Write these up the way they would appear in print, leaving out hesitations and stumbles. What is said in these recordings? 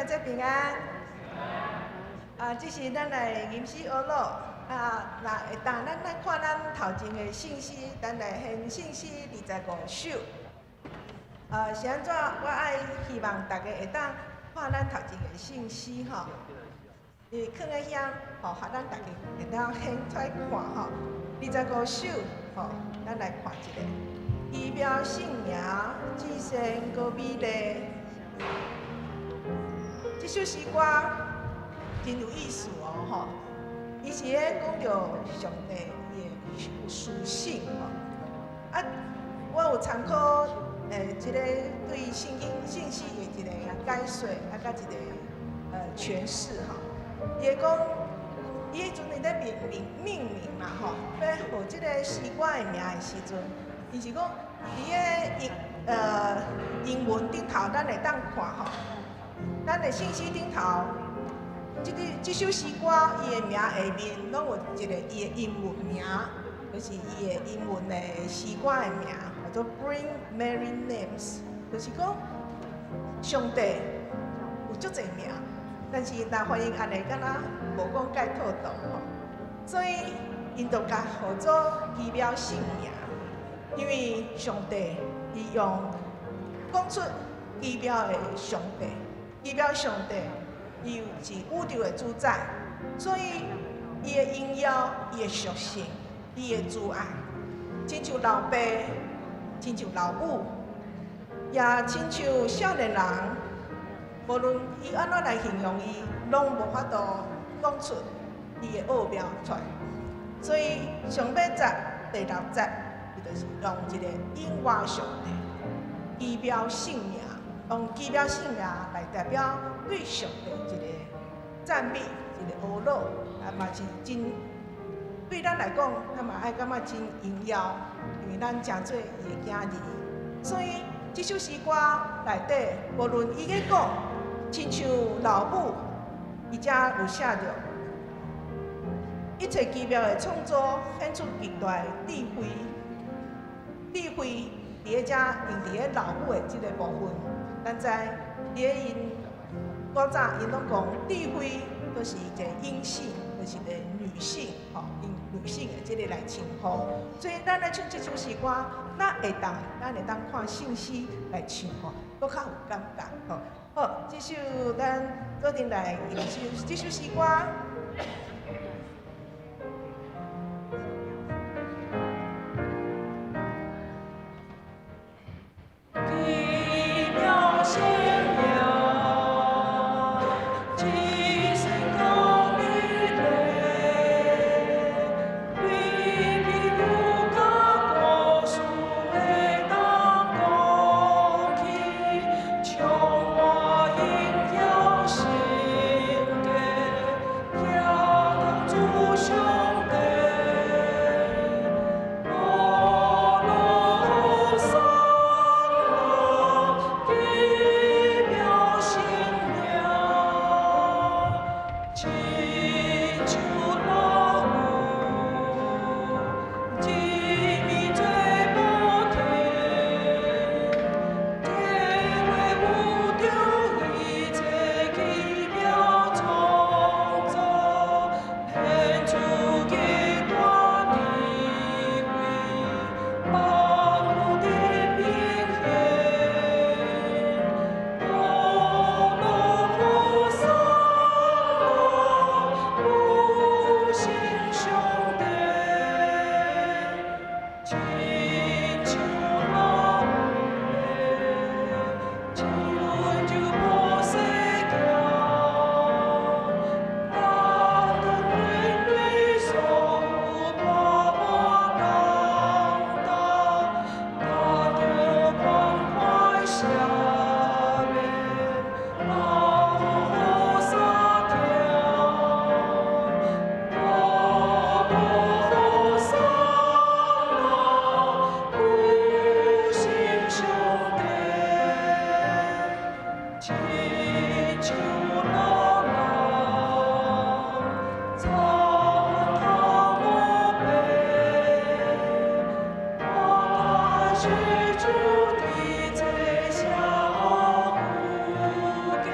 兄姊平安。啊，這是咱來吟詩學樂。啊，若會當咱來看咱頭前的聖詩，咱來獻聖詩25首。啊，是按怎？我愛希望大家會當看咱頭前的聖詩吼，伊囥佇遐，吼，予咱大家會當顯出來看吼。二十五首，吼，咱來看一下。奇妙聖名，至聖閣美麗。這首詩歌真有意思哦，吼！伊是咧講著上帝伊的屬性吼。啊，我有參考這個對聖經聖詩的一個解說，啊，佮一個詮釋吼。伊會講，伊彼陣佇咧命名嘛吼，欲予這個詩歌的名的時陣，伊是講佇个英文頂頭，咱會當看吼，咱的聖詩頂頭。這首詩歌，伊的名下面攏有一個伊的英文名，就是伊的英文的詩歌的名，叫做 Bring Many Names，就是講上帝有足濟名，但是若翻譯按呢，敢若無講蓋妥當吼，所以𪜶就共號做奇妙聖名，因為上帝伊用講出奇妙的上帝，奇妙上帝。伊是宇宙的主宰，所以伊的榮耀、伊的屬性、伊的慈愛，親像老爸，親像老母，也親像少年人，無論伊按怎來形容伊，攏無法度講出伊的奧妙出來。所以上尾節第六節，伊就是用一個永活上帝奇妙聖名。用奇妙聖名來代表對上帝一個讚美，一個呵咾，啊嘛是真對咱來講，咱嘛愛感覺真榮耀，因為咱成做伊的囝兒。所以這首詩歌內底，無論伊咧講，親像老母，伊遮有寫著一切奇妙的創造，顯出極大的智慧，智慧佇咧遮用佇咧老母的這個部分。咱知佇咧𪜶古早，𪜶攏講智慧，都是一個陰性，就是一個女性，吼，用女性的這個來稱呼。所以咱來唱這首詩歌，咱會當看聖詩來唱吼，閣較有感覺吼。好，這首咱做陣來吟首這首詩歌。奇妙聖名，至聖閣美麗，對比有甲故事會當講起，充滿榮耀聖潔，仰望主上帝。阿羅和散那，奇妙聖名，親像老母，一暝做無停，體會宇宙一切奇妙創造，顯出極大智慧，萬物的平衡。阿羅和散那，復興上帝，親像老母的，親像菩薩行，擔當人類所有大磨擔當，擔著寬寬赦免，老雨傘聽。阿羅和散那，復興上帝，親像老人，擦頭毛白，我是主的這小骨架，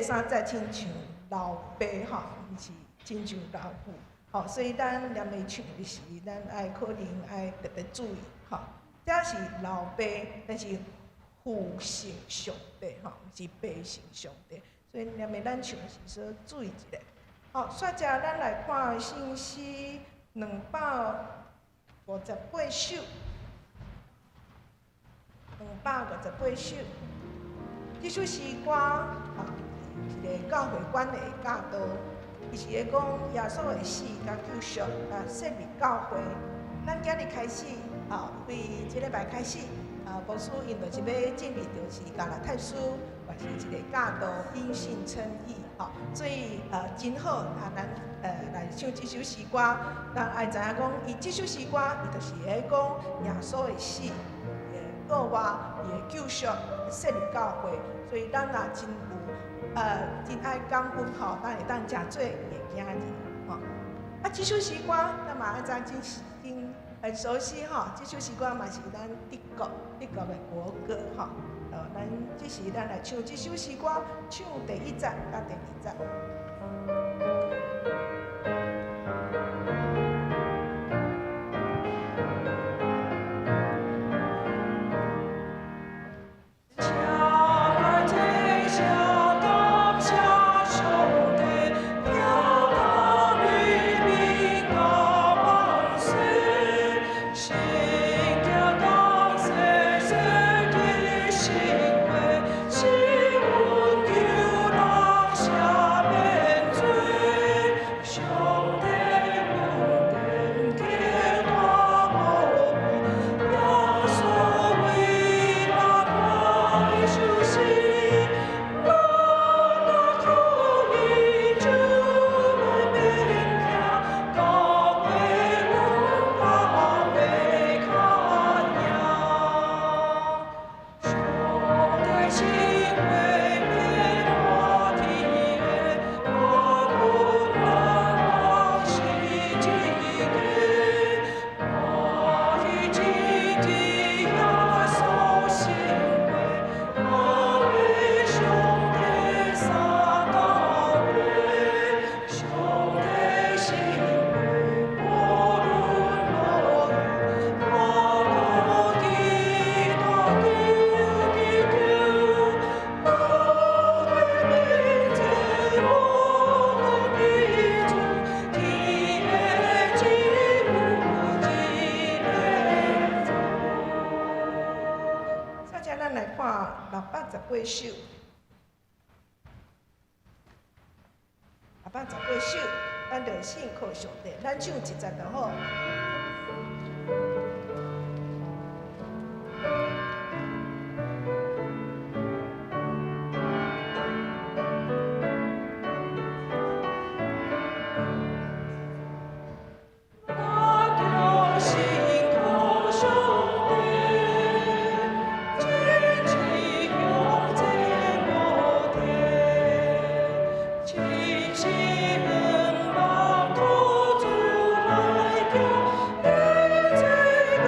衫節親像老爸吼，毋是親像老母，吼，所以咱念的唱的時，咱愛可能愛特別注意，吼。這是老爸，但是父姓上帝，吼，毋是爸姓上帝，所以念的咱唱的時，說注意一下。好，煞者咱來看聖詩258首，258首，這首詩歌，吼，一个教會館的教導，伊是咧講耶穌的死佮救贖，啊，設立教會。咱今日開始，吼，對這禮拜開始，啊，牧師𪜶就是欲進入，就是加拉太書，嘛是一個教導因信稱義，吼，所以真好，啊，咱來唱這首詩歌，咱愛知影講，伊這首詩歌，伊就是咧講耶穌的死，過活，伊的救贖，設立教會，所以咱也真有真愛感恩吼，咱會當誠做伊的囝兒，吼。啊，這首詩歌，咱嘛愛知真真很熟悉吼，這首詩歌嘛是咱德國的國歌吼。咱這時咱來唱這首詩歌，唱第一節佮第二節。請來這下感謝上帝，聽他憐憫甲萬世，聖潔感謝聖的心話，是阮救人赦免罪，上帝恩典極大無比，耶穌為咱來受死，咱若靠伊就袂免驚，教會阮阿爸較贏。上帝心話變化天的，萬阮難忘是這個，歡喜之地耶穌心話，我為上帝三教會，上帝心話無論落雨，我靠基督救的救，教會面前無比主，天的只有一个主。煞者咱來看618首，618首，咱就信靠上帝，咱唱一節就好。咱著信靠上帝，堅持向前無退，真心向望靠主來行，一切當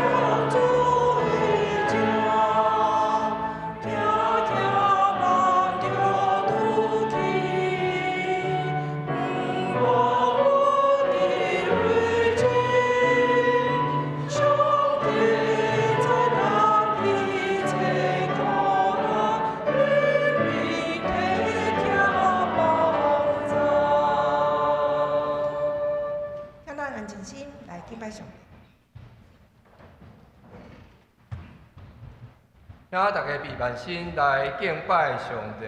做伊正，行行望著拄去，毋忘阮的睿智，上帝在咱一切苦難，憐憫體貼幫助。請咱安靜心來敬拜上帝。請大家閉目心來敬拜上帝。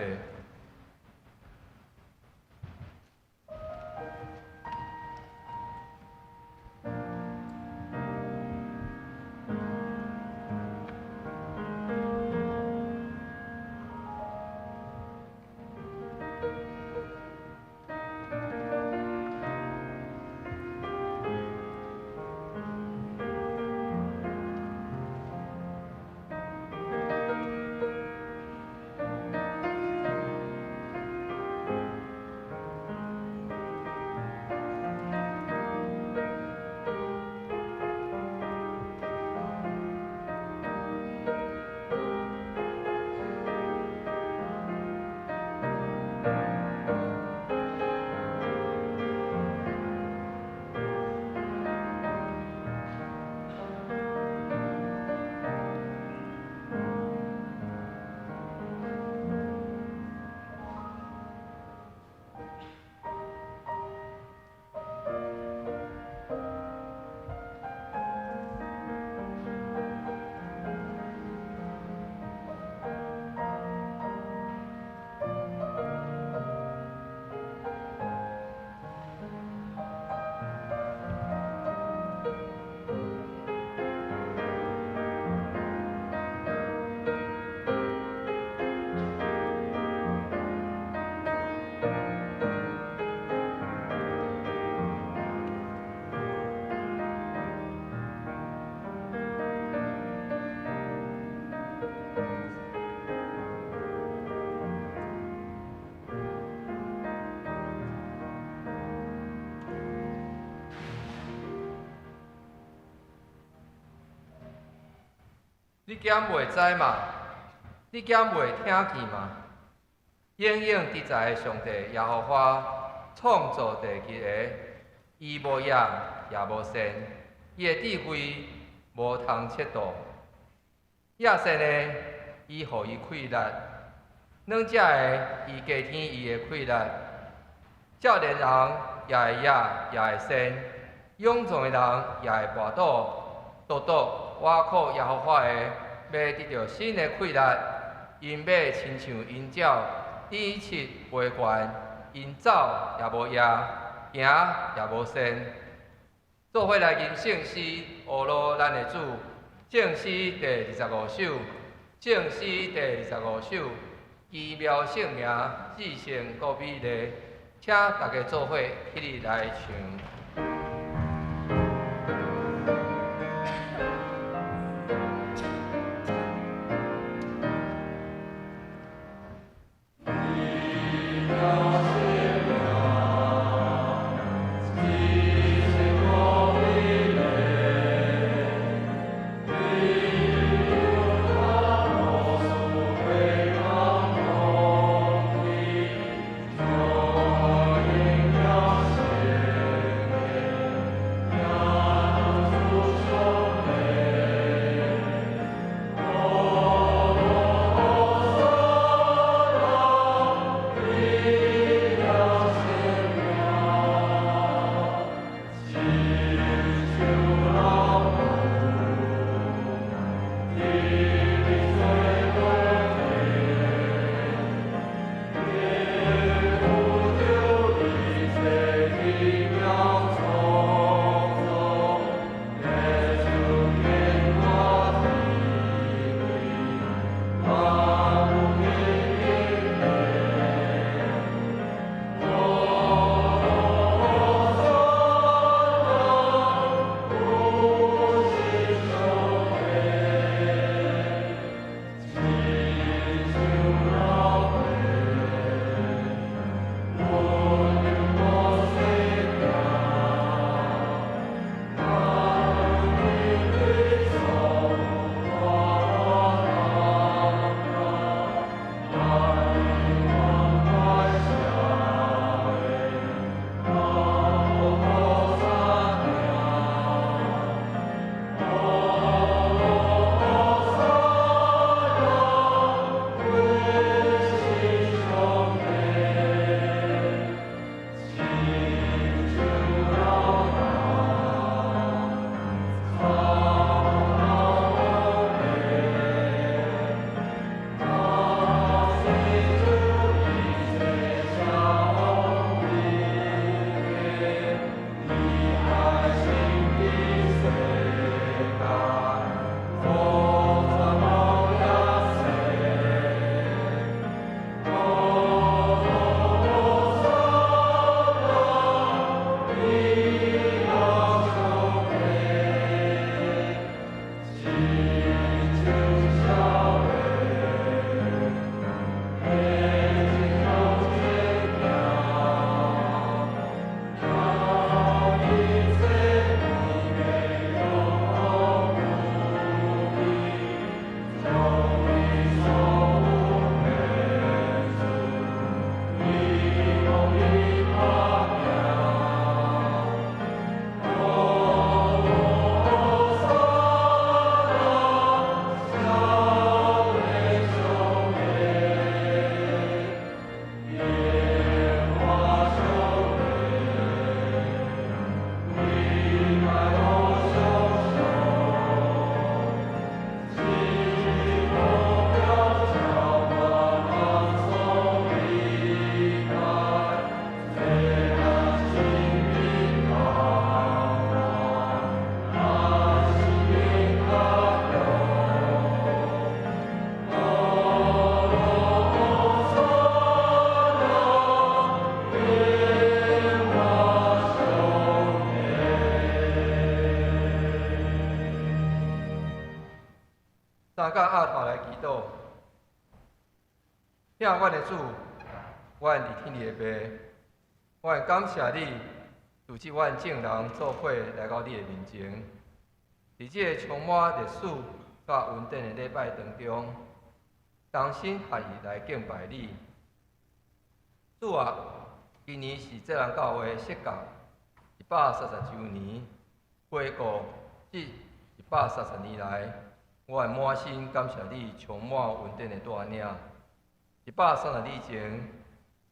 主你敢袂知嗎？你敢袂聽見嗎？永永佇在的上帝耶和華創造地球的，伊無影也無神，伊的智慧無通測度。野性的，伊予伊氣力；軟食的，伊加添伊的氣力。少年人也會野也會鉎，勇壯的人也會跋倒。獨獨倚靠耶和華的，欲得著新的氣力。𪜶欲親像鷹鳥，展翅飛懸，𪜶走也無野，行也無鉎。做伙來吟聖詩，呵咾咱的主，聖詩第25首，聖詩第25首，奇妙聖名，至聖閣美麗，請大家做伙起立來唱。三甲阿頭來祈禱，疼阮的主，阮佇天的父，阮感謝你，組織阮眾人做伙來到你的面前，佇這个充滿歷史、佮恩典的礼拜當中，同心合意來敬拜你。主啊，今年是這人教會設立130週年，回顧這130年來，我會滿心感謝你充滿恩典的帶領。130年前，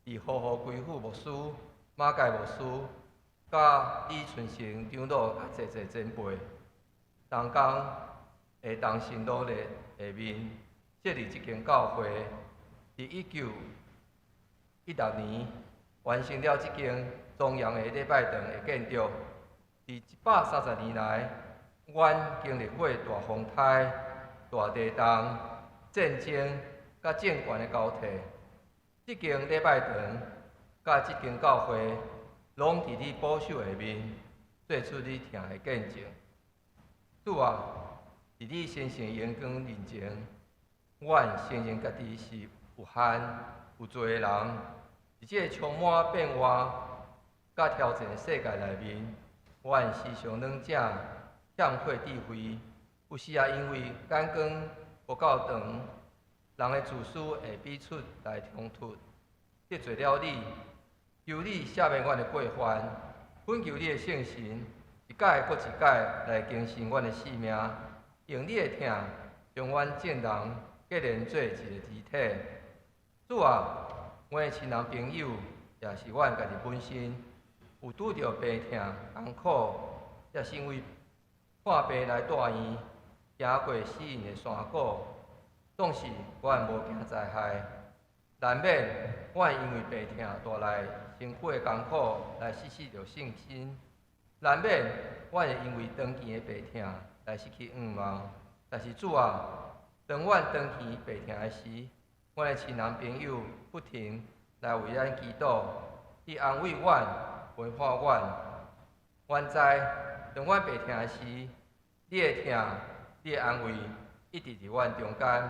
佇何何歸富牧師、馬介牧師、佮李春成長老佮濟濟前輩，同工會同心努力下面設立這間教會，佇1916年完成了這間莊嚴的禮拜堂的建築。佇130年來，阮經歷過大風颱、大地動、戰爭佮政權的交替。這間禮拜堂佮這間教會，攏佇你保守下面，做出你疼的見證。主啊，佇你神聖榮光面前，阮承認家己是有限、有罪的人。佇這個充滿變化佮挑戰的世界內面，阮時常軟正、欠缺智慧，有時也因為眼光無夠長，人的自私會彼此來衝突，得罪了你。求你赦免阮的過犯，懇求你的聖神一擺閣一擺來更新阮的生命，用你的疼將阮眾人結連做一個肢體。主啊，阮的親人朋友，也是阮家己本身，有拄著病痛、艱苦，也是因為看病來住院，行過死蔭的山谷，總是阮無驚災害。難免阮因為病痛帶來身軀的艱苦來失去著信心，難免阮會因為長期的病痛來失去願望。但是主啊，當阮長期病痛的時，阮的親人朋友不停來為咱祈禱，去安慰阮、陪伴阮。阮知，當阮病痛的時，你的疼、你的安慰，一直佇阮中間，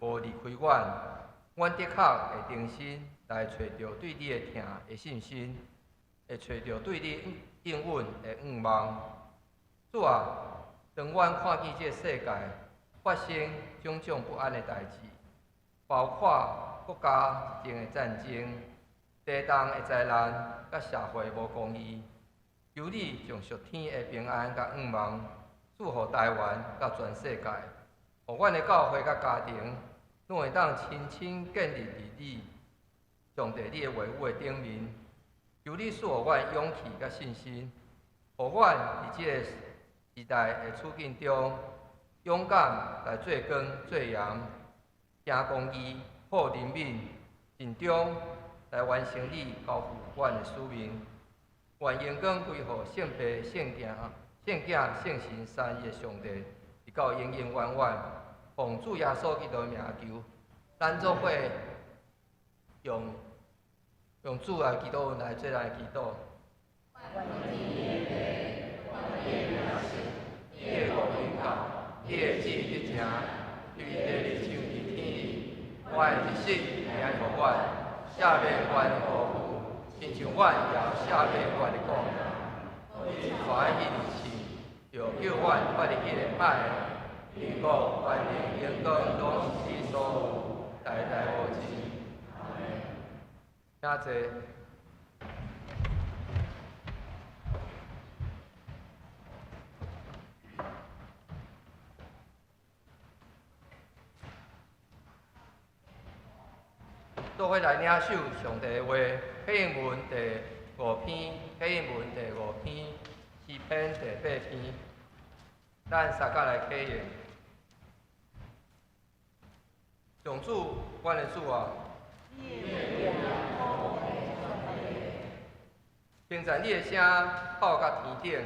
無離開阮。阮的確會重新來揣著對你的疼的信心，會揣著對你應允的願望。主啊，當阮看見這個世界發生種種不安的代誌，包括國家之間的戰爭、地動的災難，佮社會無公義，求你將屬天的平安佮願望賜予台灣佮全世界，予阮的教會佮家庭攏會當深深建立佇你上帝你的話語的頂面。求你賜予阮勇氣佮信心，予阮佇這個時代的處境中，勇敢來做光做鹽，行公義、好憐憫，盡忠來完成你交付阮的使命。願榮光歸予聖父、聖子、聖子、聖神三一的上帝，直到永永遠遠。奉主耶穌基督的名求，咱做伙用主來祈禱來做咱的祈禱。你的國臨到，你的旨意得成，佇地裡像佇天裡。阮的一食今仔予阮，赦免阮的辜負，親像阮也赦免阮的過犯。你帶阮去試，又救阮脫離彼個歹的。因國、權能、榮光，攏是你所有，代代無盡。請坐。做伙來領受上帝的話，啟應文第五篇，啟應文第五篇，詩篇第八篇，咱三甲來啟應。上主，阮的主啊，稱讚你的聲透到天頂。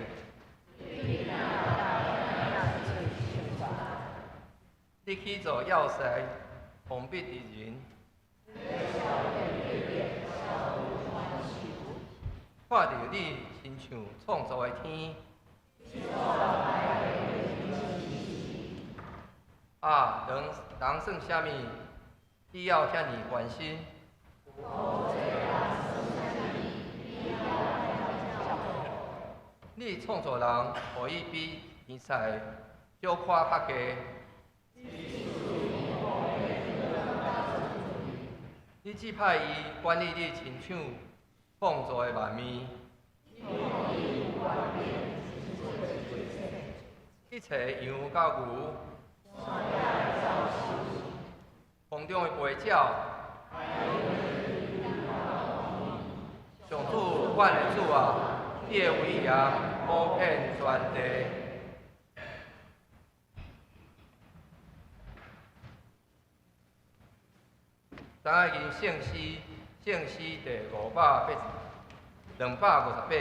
你起造要塞，封閉敵人。看著你親像創造的天。啊，人人算啥物？你要遐爾關心？你創造人，予伊比天使小可較低，你指派伊管理你親手創造的萬物。一切羊佮牛，空中的飛鳥，上主，阮的主啊，你的威嚴普遍全地。昨下吟聖詩，聖詩第258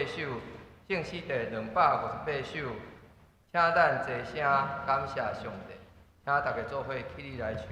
首，聖詩第258首，請咱齊聲感謝上帝，請大家做伙起立來唱。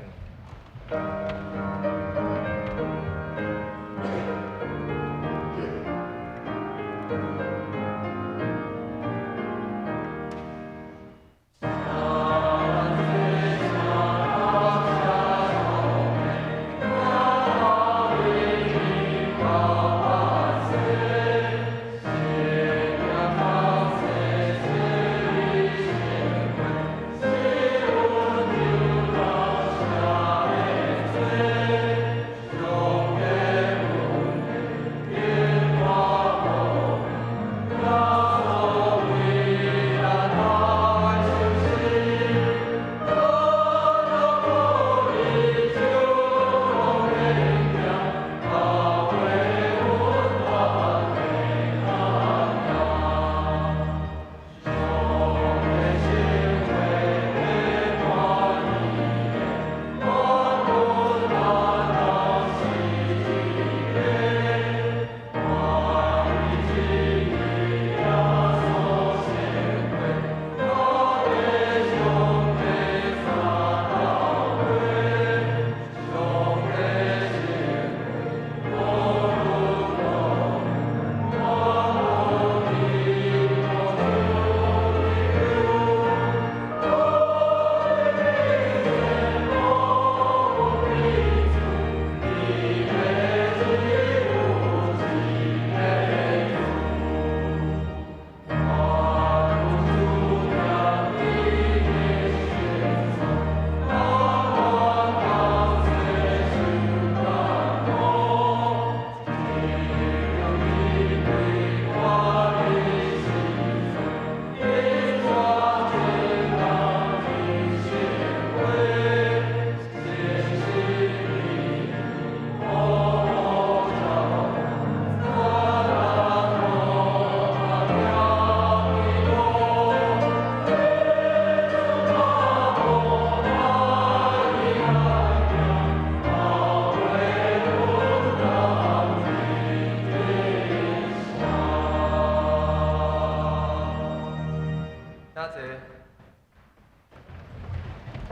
請坐，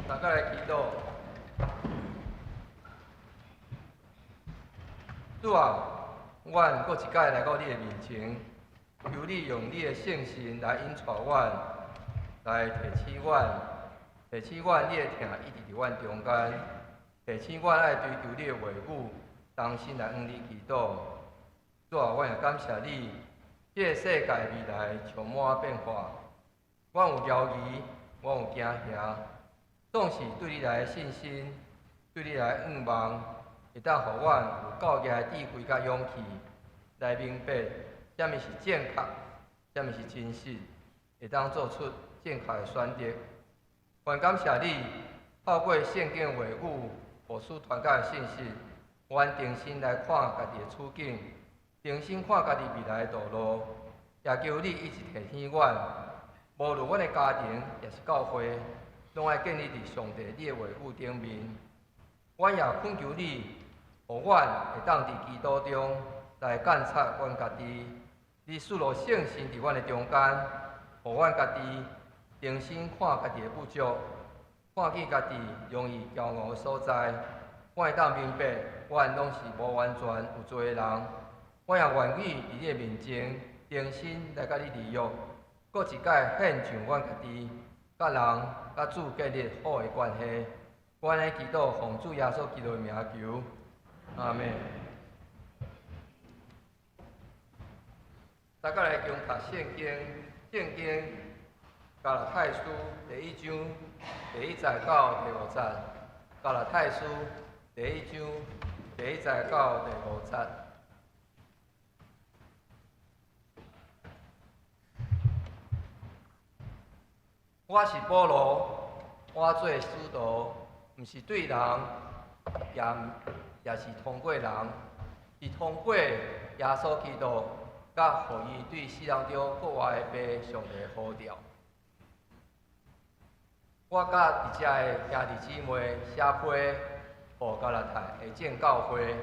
大家來祈禱。主啊，阮閣一擺來到你的面前，求你用你的聖神來引帶阮，來提醒阮，提醒阮你的疼一直佇阮中間，提醒阮愛追求你的話語，同心來向你祈禱。主啊，阮也感謝你，這个世界未來充滿變化。阮有猶疑，阮有驚嚇，總是對你來的信心，對你來的向望，會當予阮有夠額的智慧佮勇氣，來明白啥物是正確，啥物是真實，會當做出正確的選擇。阮感謝你，透過聖經話語、牧師傳講的信息，阮重新來看家己的處境，重新看家己未來的道路，也求你一直提醒阮。無論阮的家庭，抑是教會，攏愛建立佇上帝你的話語頂面。阮也懇求你，予阮會當佇祈禱中來監察阮家己。你賜予聖神佇阮的中間，予阮家己重新看家己的不足，看見家己容易驕傲的所在。阮會當明白，阮攏是無完全有罪的人。阮也願意佇你的面前重新來佮你立約。閣一擺獻上阮家己，佮人、佮主建立好的關係。阮咧祈禱，奉主耶穌基督的名求，阿們。大家來共讀聖經，聖經加拉太書第一章第一節到第五節。加拉太書第一章第一節到第五節。我是保羅，我做使徒，毋是對人，也是通過人，是通過耶穌基督，佮予伊對死人中復活的父上帝呼召。我佮佇遮的兄弟姊妹寫批予加拉太的眾教會，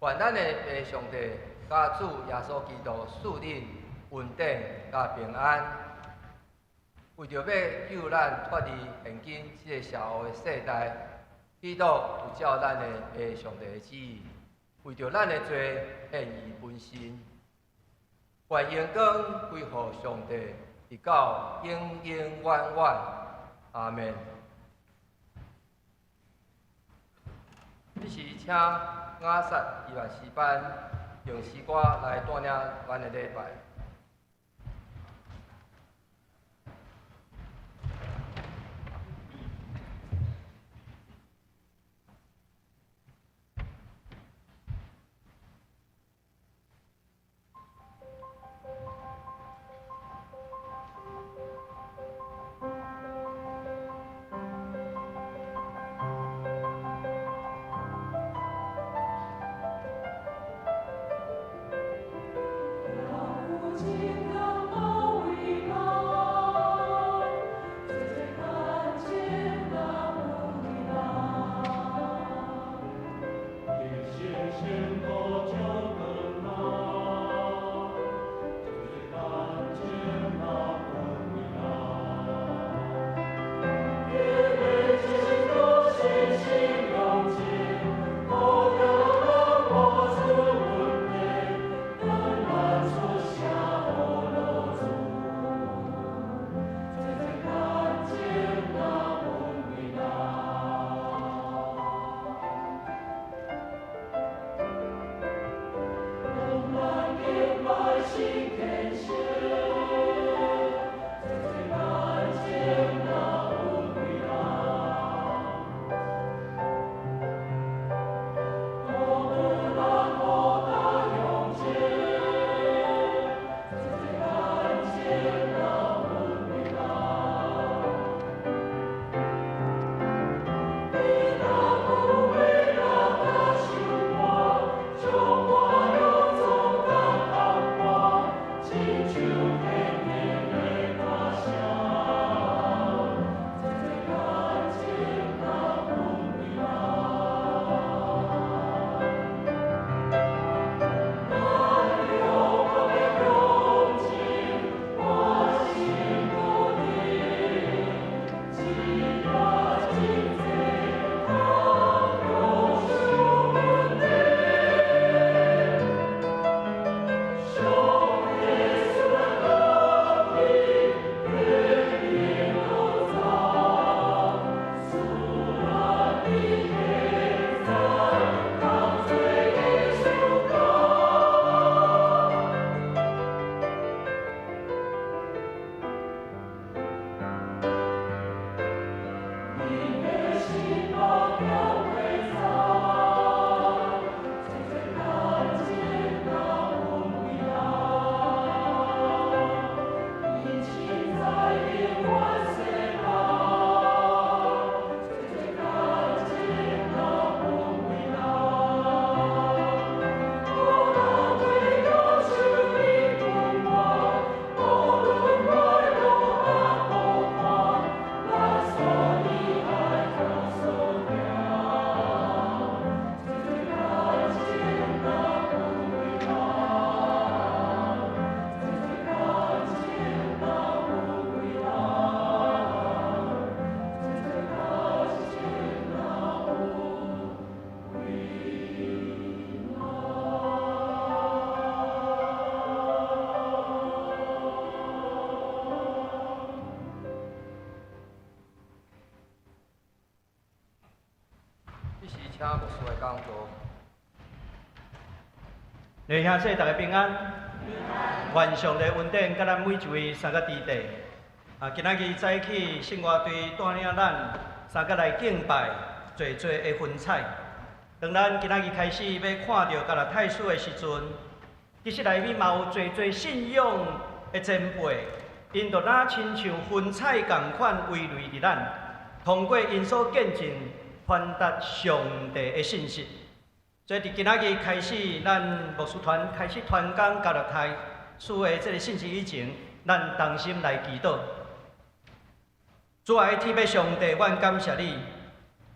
願咱的父上帝佮主耶穌基督賜恁恩典佮平安。為著欲救咱脫離現今這个邪惡的世代，基督有照咱的父上帝的旨意，為著咱的罪獻伊本身。願榮光歸予上帝，直到永永遠遠。阿們。這時請亞薩伊萬詩班用詩歌來帶領阮的禮拜。請牧師來講道。弟兄姊，大家平安。願上帝恩典，佮咱每一位三個弟弟。啊，今仔日早起，聖樂隊帶領咱三個來敬拜，濟濟的雲彩。當咱今仔日開始欲看著加拉太書的時陣，其實內面嘛有濟濟信仰的前輩，𪜶就若親像雲彩仝款圍圍佇咱，通過𪜶所見證傳達上帝的信息。所以佇今仔日開始，咱牧師團開始傳講加拉太書的這个信息以前，咱同心來祈禱。主愛天父上帝，阮感謝你，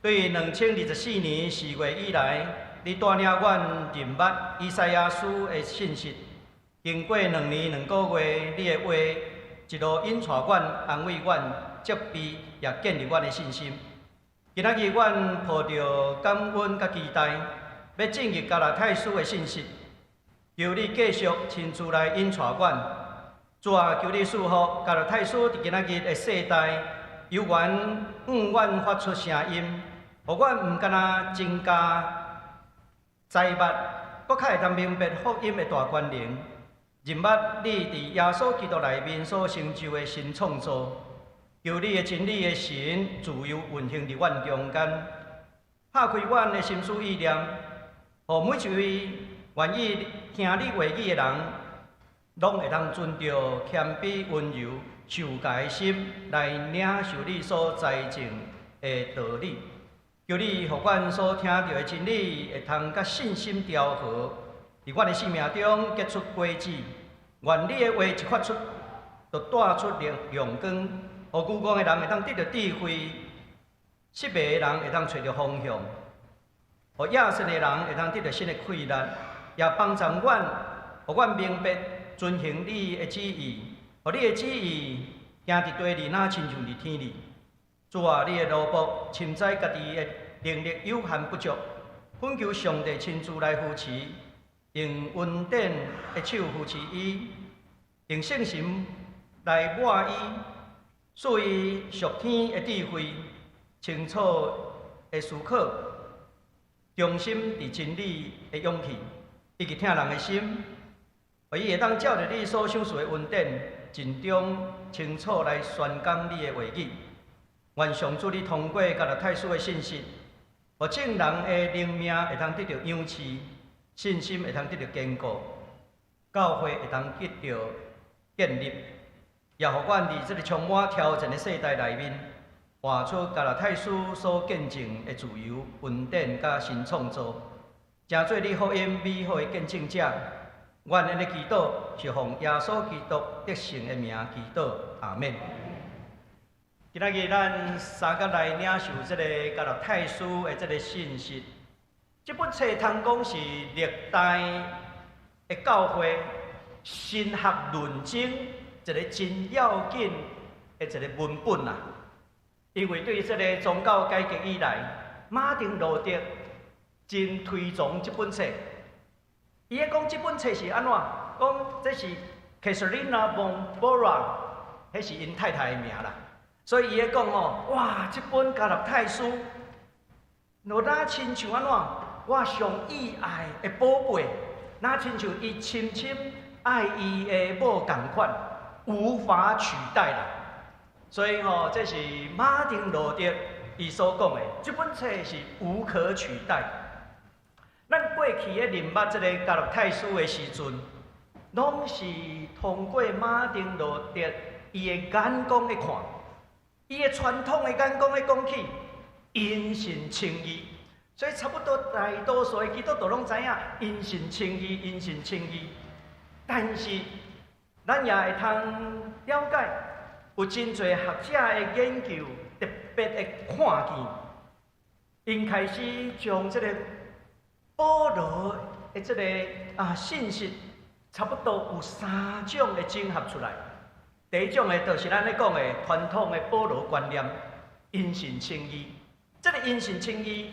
對2024年4月以來，你帶領阮認捌以賽亞書的信息。經過2年2個月，你的話一路引帶阮、安慰阮、責備，也建立阮的信心。今仔日阮抱著感恩佮期待，欲進入加拉太書的信息，求你繼續親自來引帶阮。主啊，求你賜福加拉太書佇今仔日的世代，猶原向阮發出聲音，予阮毋干焦增加知捌，閣較會當明白福音的大權能，認捌你佇耶穌基督內面所成就的新創造。求你的真理的神自由運行佇阮中間，拍開阮的心思意念，予每一位願意聽你話語的人，攏會當存著謙卑、溫柔、受教的心來領受你所栽種的道理。求你予阮所聽著的真理，會通佮信心調和，佇阮的生命中結出果子。願你的話一發出，就帶出亮亮光，予愚戇的人會當得著智慧，失迷的人會當揣著方向，予野心的人會當得著新的氣力，也幫助阮，予阮明白遵行你的旨意，予你的旨意行佇地裡，若親像佇天裡。主啊，你的奴僕深知家己的能力有限不足，懇求上帝親自來扶持，用恩典的手扶持伊，用聖神來抹伊，賜伊屬天的智慧，清楚的思考，忠心佇真理的勇氣，以及疼人的心，予伊會當照著你所賞賜的恩典，盡忠清楚來宣講你的話語。願上主你通過加拉太書的信息，予眾人的靈命會當得著養飼，信心會當得著堅固，教會會當得著建立，也予阮佇這个充滿挑戰的世代內面，活出加拉太書所見證的自由、恩典佮新創造，成做你福音美好的見證者。阮按呢祈禱是奉耶穌基督得勝的名祈禱，阿們。今仔日咱三個來領受這个加拉太書的這个信息。這本冊通講是歷代的教會神學論爭一个真要緊的一个文本啊。因為對這个宗教改革以來，馬丁路德真推崇這本冊。伊咧講這本冊是按怎？講這是 Katharina von Bora，彼是𪜶太太的名啦。所以伊咧講吼，哇！這本加拉太書，若親像按怎？我上意愛的寶貝，若親像伊深深愛伊的某仝款，無法取代啦。所以吼，這是馬丁路德伊所講的，這本冊是無可取代。咱過去咧認捌這个加拉太書的時陣，攏是通過馬丁路德伊的眼光去看。伊的傳統的眼光咧講起，因信稱義，所以差不多大多數的基督徒攏知影因信稱義，因信稱義。但是，咱也會通了解，有真濟學者的研究特別的看見，𪜶開始將這个保羅的這个信息，差不多有三種的整合出來。第一種的，就是咱咧講的傳統的保羅觀念，因信稱義。這个因信稱義，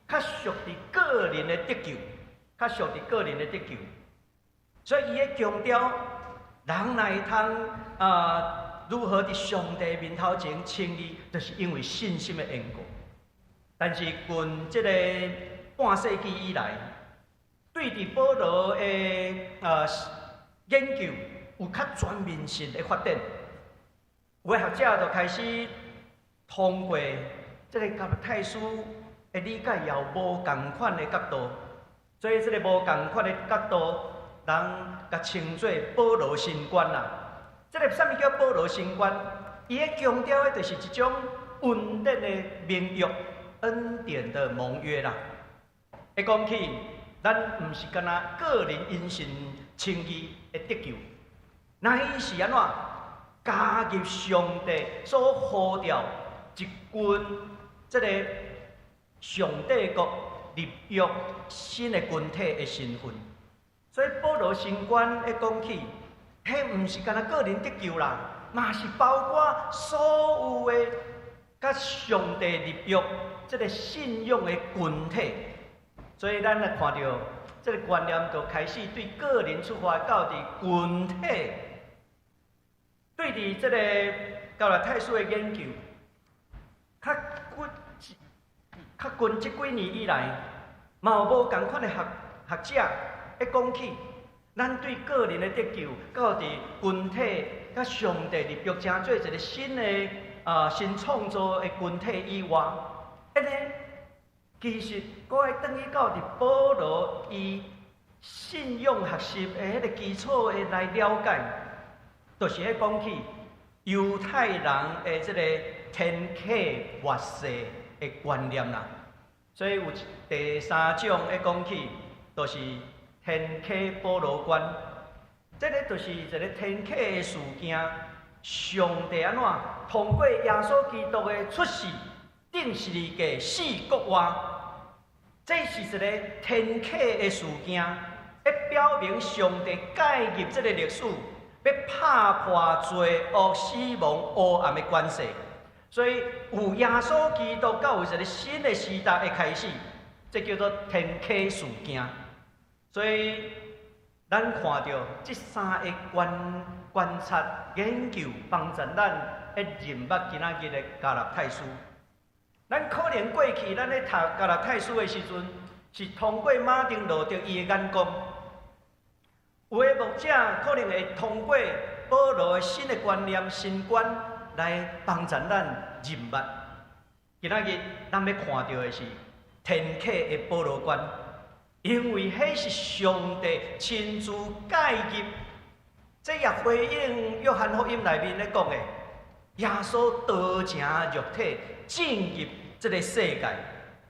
較屬佇個人的得救，較屬佇個人的得救。所以伊咧強調，人來通如何佇上帝面頭前稱義，就是因為信心的緣故。但是近這个半世紀以來，對佇保羅的研究有較全面性的發展。有的學者就開始通過這个加拉太書的理解，也有無仝款的角度。所以這个無仝款的角度，人共稱做保羅新觀啦。這个啥物叫保羅新觀？伊咧強調的就是一種恩典的盟約，恩典的盟約啦。會講起，咱毋是干焦個人因信稱義的得救，乃是按怎加入上帝所呼召一群這个上帝國立約新的群體的身份。所以保羅新觀一講起，彼毋是干焦個人得救啦，嘛是包括所有的佮上帝立約這个信仰的群體。所以咱來看著這个觀念，就開始對個人出發，到佇群體，對佇這个加拉太書的研究，較近這幾年以來，嘛有無仝款的學者會講起，咱對個人的得救，到佇群體佮上帝立約，成做一个新的新創造的群體以外，按呢，其實，閣愛轉去到佇保羅伊信仰學習的彼个基礎的來了解，就是咧講起猶太人的這个天啟末世的觀念啦。所以有第三種咧講起，就是天啟保羅觀。這个就是一個天啟的事件，上帝按怎通過耶穌基督的出世，釘十字架死復活，這是一個天啟的事件，會表明上帝介入這个歷史，欲拍破罪惡、死亡、黑暗的關係。所以有耶穌基督，才有一个新的時代的開始，這叫做天啟事件。所以咱看著這三个觀察、研究，幫助咱會認捌今仔日的加拉太書。咱可能過去咱咧讀加拉太書的時陣，是通過馬丁路德伊的眼光；有的牧者可能會通過保羅的新的觀念、新觀來幫助咱認捌。今仔日咱欲看著的是天啟的保羅觀，因為彼是上帝親自介入，這也回應約翰福音內面咧講的，耶穌道成肉體進入這个世界，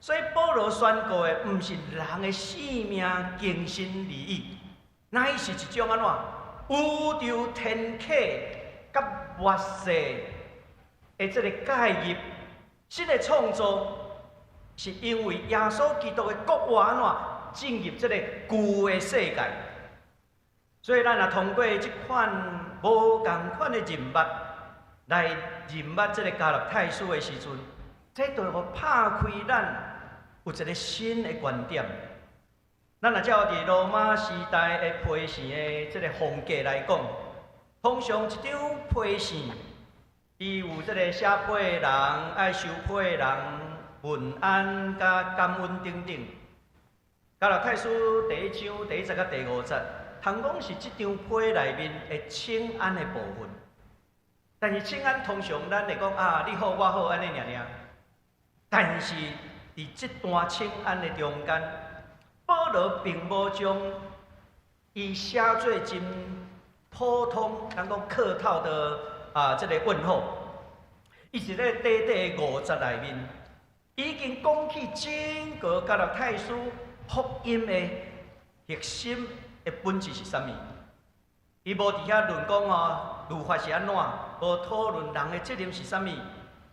所以保羅宣告的毋是人的性命更新而已，乃是一種按怎宇宙天啟佮末世的這个介入，新的創造，是因為耶穌基督的復活按怎進入這个舊的世界。所以咱若通過這款無仝款的認捌來認捌這个加拉太書的時陣，這就會拍開咱有一个新的觀點。咱若照佇羅馬時代的批信的這个風格來講，通常一張批信，伊有這个寫批的人、愛收批的人問安、佮感恩等等。加拉太書第一章第一節佮第五節，通講是這張批內面的請安的部分。但是請安通常咱會講啊，你好我好按呢爾爾。但是佇這段請安的中間，保羅並無將伊寫做真普通，咱講客套的啊，這个問候，伊是咧短短的五節內面，已經講起整個加拉太書福音的核心的本質是啥物。伊無佇遐論講哦，律法是按怎，無討論人的責任是啥物。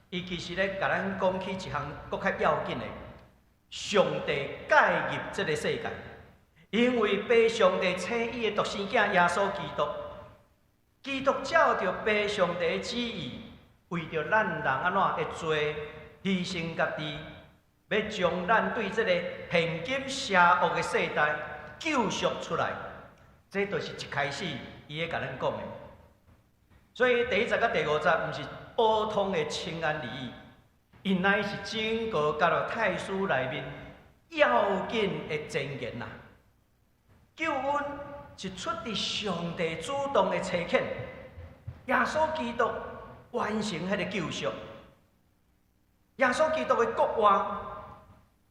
伊其實咧共咱講起一項閣較要緊的，上帝介入這个世界，因為父上帝差伊的獨生囝耶穌基督，基督照著父上帝的旨意，為著咱人按怎的罪犧牲家己，欲將咱對這个現今邪惡的世代救贖出來。這就是一開始伊咧共咱講的。所以第一節佮第五節毋是普通的請安而已，伊乃是整個加拉太書內面要緊的箴言啦。救恩是出佇上帝主動的差遣，耶穌基督完成彼個救贖。耶穌基督的國話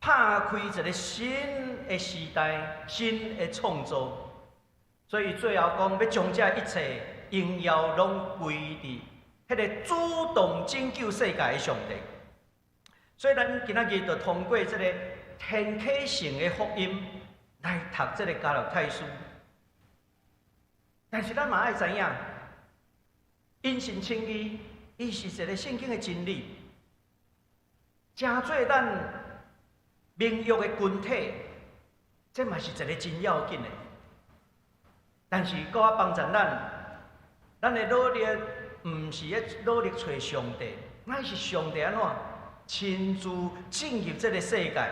拍開一個新的時代、新的創造，所以最後講欲將這一切榮耀攏歸佇彼個主動拯救世界的上帝。所以咱今仔日就通過這個天啟性的福音來讀這個加拉太書。但是咱嘛愛知影，因信稱義，伊是一個聖經的真理，成做咱盟約的根體，這嘛是一個真要緊的。但是，閣較幫助咱，咱的努力毋是咧努力揣上帝，乃是上帝按怎親自進入這個世界，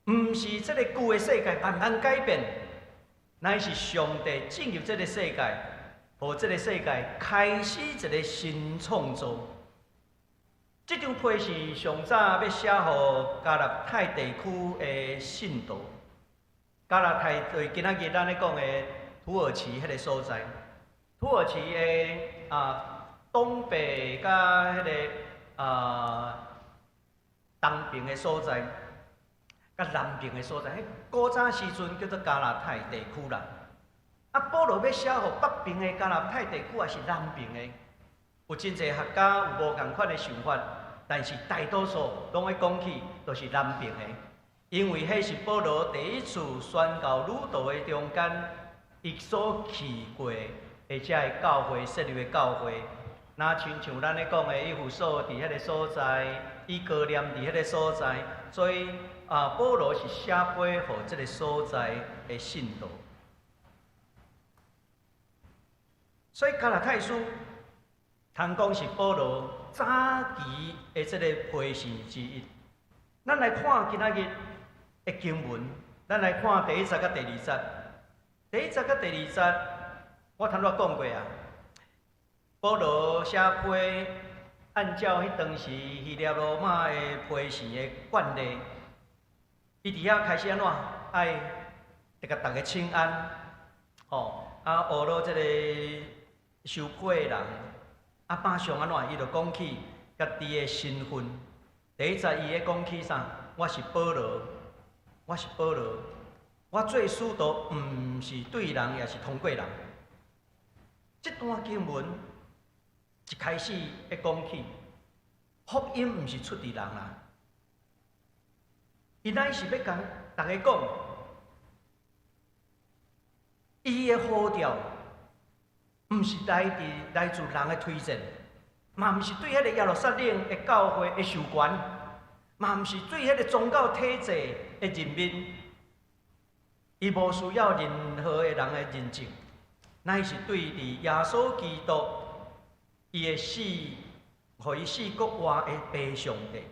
毋是這個舊的世界慢慢改變，乃是上帝進入這個世界，予這個世界開始一個新創造。這張批是上早欲寫予加拉太地區的信徒。加拉太對今仔日咱咧講的土耳其彼個所在，土耳其的東北佮彼個東邊的所在，佮南邊的所在，彼古早時陣叫做加拉太地區啦。保羅欲寫予北邊的加拉太地區，抑是南邊的？有真濟學家有無仝款的想法，但是大多數攏會講起都是南邊的，因為彼是保羅第一次宣教旅途的中間，伊所去過的這个教會設立的教會，若親像咱咧講的，以弗所佇彼个所在，以哥念佇彼个所在，所以保羅是寫批予這个所在的信徒。所以加拉太書通講是保羅早期的這個批信之一。咱來看今仔日的經文，咱來看第一節佮第二節。第一節佮第二節，我頭拄仔講過啊。保羅寫批，按照彼當時希臘羅馬的批信的慣例，伊佇遐開始按怎愛，共逐家請安，吼，學了這個收批的人，馬上按怎，伊就講起家己的身份。第一節伊咧講起啥？我是保羅，我是保羅，我做使徒毋是對人，也是通過人。這段經文一開始咧講起，福音毋是出佇人啦，伊乃是欲共逐家講，伊的呼召毋是來自人的推薦，嘛毋是對彼個耶路撒冷的教會的授權，嘛毋是對彼個宗教體制的任命，伊無需要任何的人的認證，乃是對佇耶穌基督伊的死，予伊死閣活的父上帝。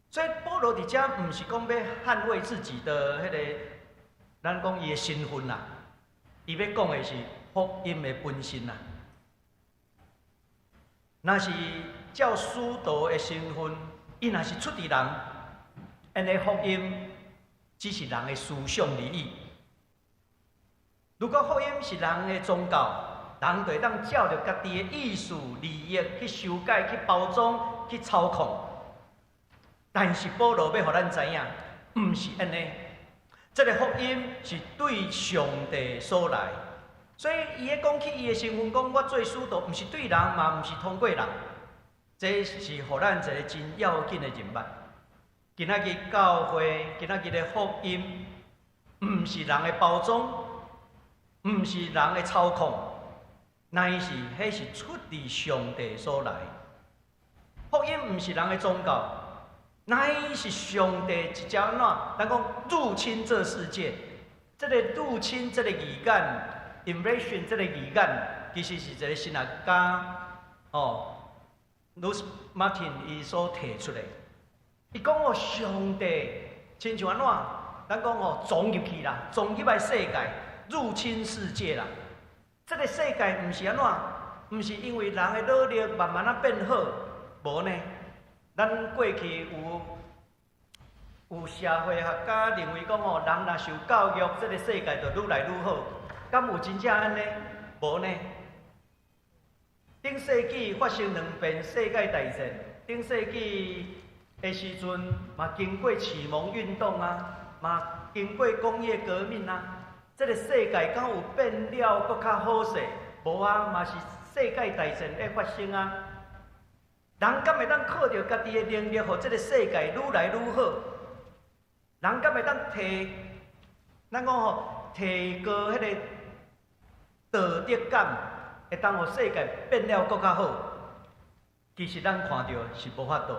所以保羅佇遮毋是講欲捍衛自己的彼個，咱講伊的身份啦，伊欲講的是福音的本身啦。若是照使徒的身份，伊若是出佇人，𪜶的福音只是人的思想而已。如果福音是人的宗教，人就會當照著家己的意思、利益去修改、去包裝、去操控。但是保羅欲予咱知影，毋是按呢。這个福音是對上帝所來，所以伊咧講起伊的身份，講我做使徒，毋是對人，嘛毋是通過人。這是予咱一個真要緊的認捌。今仔日教會，今仔日的福音，毋是人的包裝，毋是人的操控，乃是彼是出佇上帝所來。福音毋是人的宗教，乃是上帝直接按怎？咱講入侵這世界，這个入侵這个字眼，invasion 這个字眼，其實是一個神學家哦，Bruce Martin 伊所提出的。伊講哦，上帝親像按怎？咱講哦，撞入去啦，撞入來世界，入侵世界啦。這个世界毋是按怎？毋是因為人的努力慢慢仔變好，無呢。咱過去有社會學家認為講哦，人若受教育，這个世界就愈來愈好。敢有真正按呢？無呢。頂世紀發生兩遍世界大戰，頂世紀的時陣嘛經過啟蒙運動啊，嘛經過工業革命啊，這个世界敢有變了閣較好勢？無啊，嘛是世界大戰咧發生啊。人敢會當靠著家己的能力，予這个世界愈來愈好？人敢會當提，咱講吼，提高彼个道德感，會當予世界變了閣較好？其實咱看著是無法度。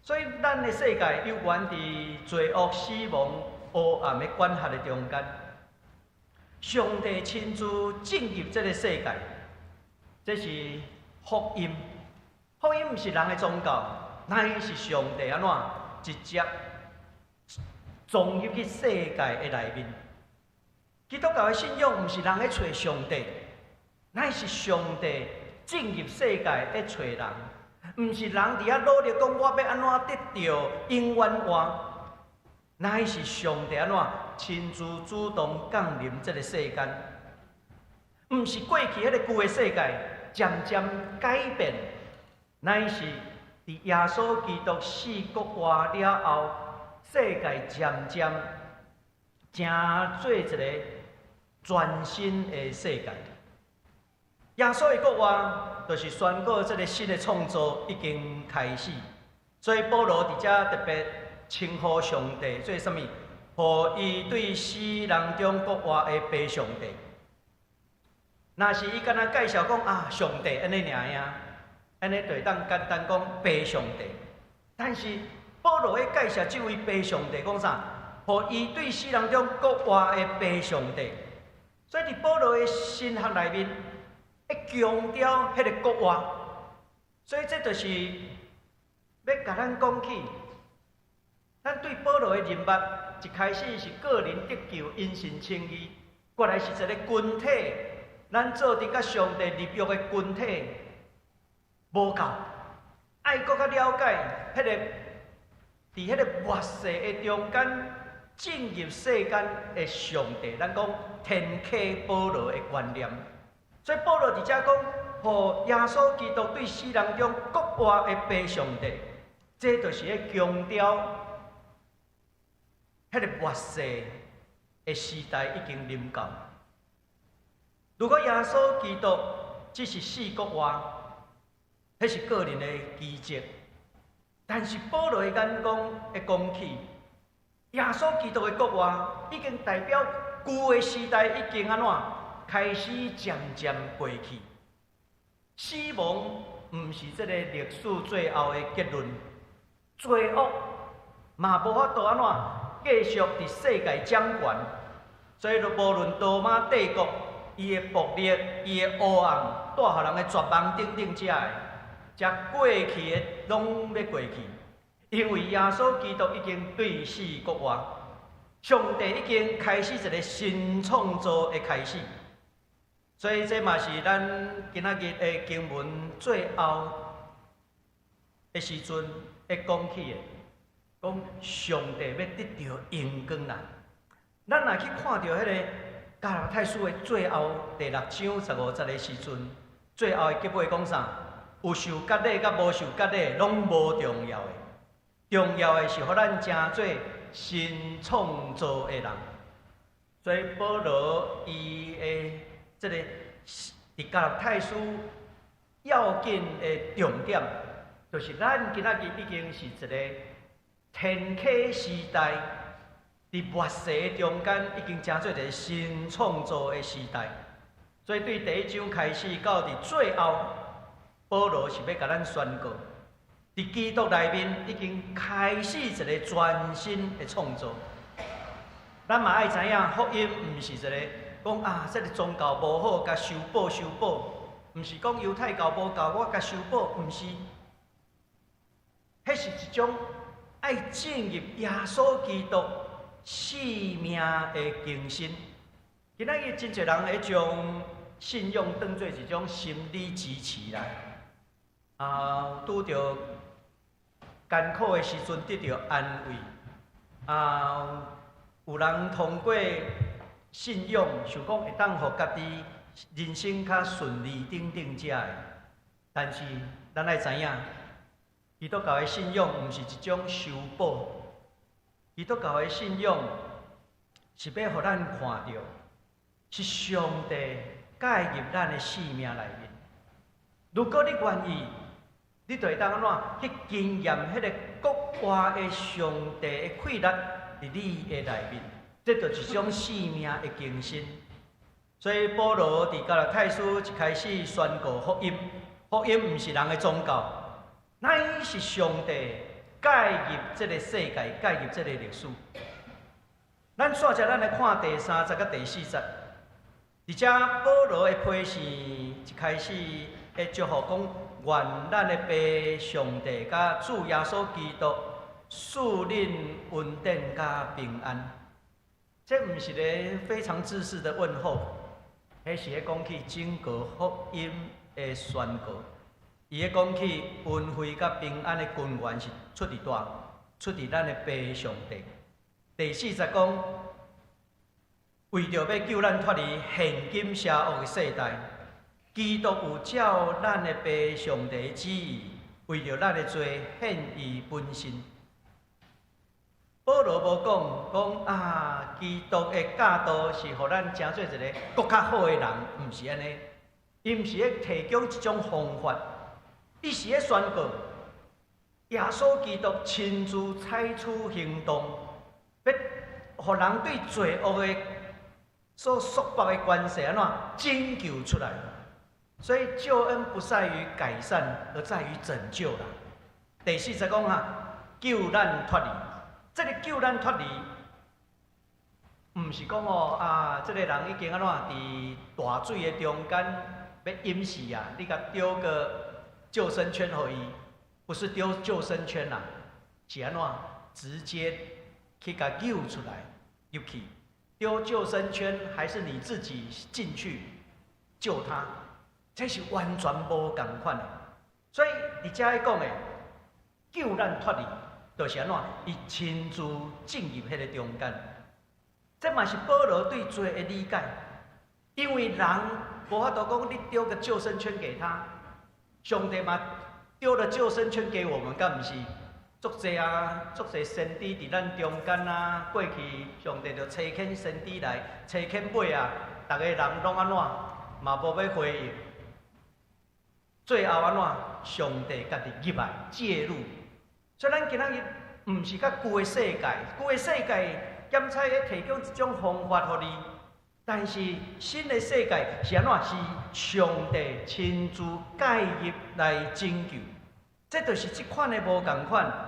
所以咱的世界猶原佇罪惡、死亡、黑暗的管轄的中間。上帝親自進入這个世界，這是福音。福音毋是人的宗教，乃是上帝按怎直接撞入去世界的內面。基督教的信仰毋是人咧揣上帝，乃是上帝進入世界咧揣人。毋是人佇遐努力講我欲按怎得著永遠活，乃是上帝按怎親自主動降臨這个世間。毋是過去彼个舊的世界漸漸改變，乃是佇耶穌基督死復活了後，世界漸漸成做一个全新的世界。耶穌的復活，就是宣告這个新的創造已經開始。所以保羅佇遮特別稱呼上帝做啥物？予伊對死人中復活的父上帝。若是伊干焦介紹講啊，上帝按呢爾啊，按呢就會當簡單講父上帝。但是保羅咧介紹這位父上帝講啥？予伊對死人中復活的父上帝。所以佇保羅的神學內面，會強調彼个復活。所以這就是欲共咱講起，咱對保羅的認捌，一開始是個人得救、因信稱義，過來是一个群體，咱做陣佮上帝立約的群體，無夠，愛閣較了解彼个佇彼个末世的中間進入世間的上帝，咱講天啟保羅的觀念。所以保羅佇遮講，予耶穌基督對死人中復活的父上帝，這就是咧強調，彼个末世的時代已經臨到。如果耶穌基督只是死復活，彼是個人的奇蹟。但是保羅的眼光會講起，耶穌基督的復活已經代表舊的時代已經按怎開始漸漸過去。死亡毋是這个歷史最後的結論，罪惡嘛無法度按怎繼續佇世界掌權。所以，無論羅馬帝國伊的暴力、伊的黑暗，帶予人的絕望等等遮的，遮過去的攏欲過去，因為耶穌基督已經對死復活，上帝已經開始一个新創造的開始。所以，這嘛是咱今仔日的經文最後的時陣會講起的，講上帝欲得著榮光啦。咱若去看著彼个加拉太書的最後第六章十五節的時陣，最後的結尾講啥？有受割禮佮無受割禮攏無重要的，重要的是予咱成做新創造的人。所以保羅伊的這个佇加拉太書要緊的重點，就是咱今仔日已經是一个天啟時代，佇末世的中間已經成做一个新創造的時代。所以對第一章開始到佇最後，保羅是欲共咱宣告，佇基督內面已經開始一个全新的創造。咱嘛愛知影，福音毋是一个講啊，這个宗教無好，共修補修補，毋是講猶太教無夠，我共修補，毋是。彼是一種愛進入耶穌基督生命的更新。今仔日真濟人會將信仰當做一種心理支持啦，啊，拄著艱苦的時陣得著安慰，啊，有人通過信仰想講會當予家己人生較順利等等遮的。但是咱愛知影，基督教的信仰毋是一種修補，基督教的信仰是欲予咱看著，是上帝介入咱的生命內面。如果你願意，你就會當按怎去經驗彼个復活的上帝的氣力佇你的內面，這就是一種生命的更新。所以保羅佇加拉太書一開始宣告福音，福音毋是人的宗教，乃是上帝介入這个世界，介入這个歷史。咱煞才咱來看第三節佮第四節，佇遮保羅的批示一開始會祝福講，願咱的父上帝佮主耶穌基督賜恁恩典佮平安。這毋是个非常制式的問候，彼是咧講起整個福音的宣告。伊咧講起恩惠佮平安的根源是出佇佗，出佇咱的父上帝。第四節講，為著欲救咱脫離現今邪惡的世代，基督有照咱的父上帝旨意，為著咱的罪獻伊本身。保羅無講講啊，基督的教導是予咱成做一个閣較好的人，毋是按呢。伊毋是咧提供一種方法，伊是咧宣告耶穌基督親自採取行動，欲予人對罪惡的所束縛的關係按怎拯救出來。所以救恩不在於改善，而在於拯救啦。第四節講啊，救咱脫離，這个救咱脫離，毋是講哦啊，這个人已經按怎佇大水的中間欲淹死啊，你共丟個救生圈予伊，不是丟救生圈啦，是按怎直接去共救出來入去，丟救生圈還是你自己進去救他？這是完全無仝款的。所以佇遮咧講的救咱脫離，就是按怎？伊親自進入彼個中間。這嘛是保羅對罪的理解，因為人無法度講你丟個救生圈給他，上帝嘛丟了救生圈給我們，敢毋是？足濟啊，足濟先知佇咱中間啊，過去上帝就差遣先知來，差遣尾啊，逐个人攏按怎？嘛無欲回應。最後按怎？上帝家己入來介入。所以咱今仔日毋是佮舊的世界，舊的世界檢採咧提供一種方法予你，但是新的世界是按怎？是上帝親自介入來拯救。這就是這款的無仝款。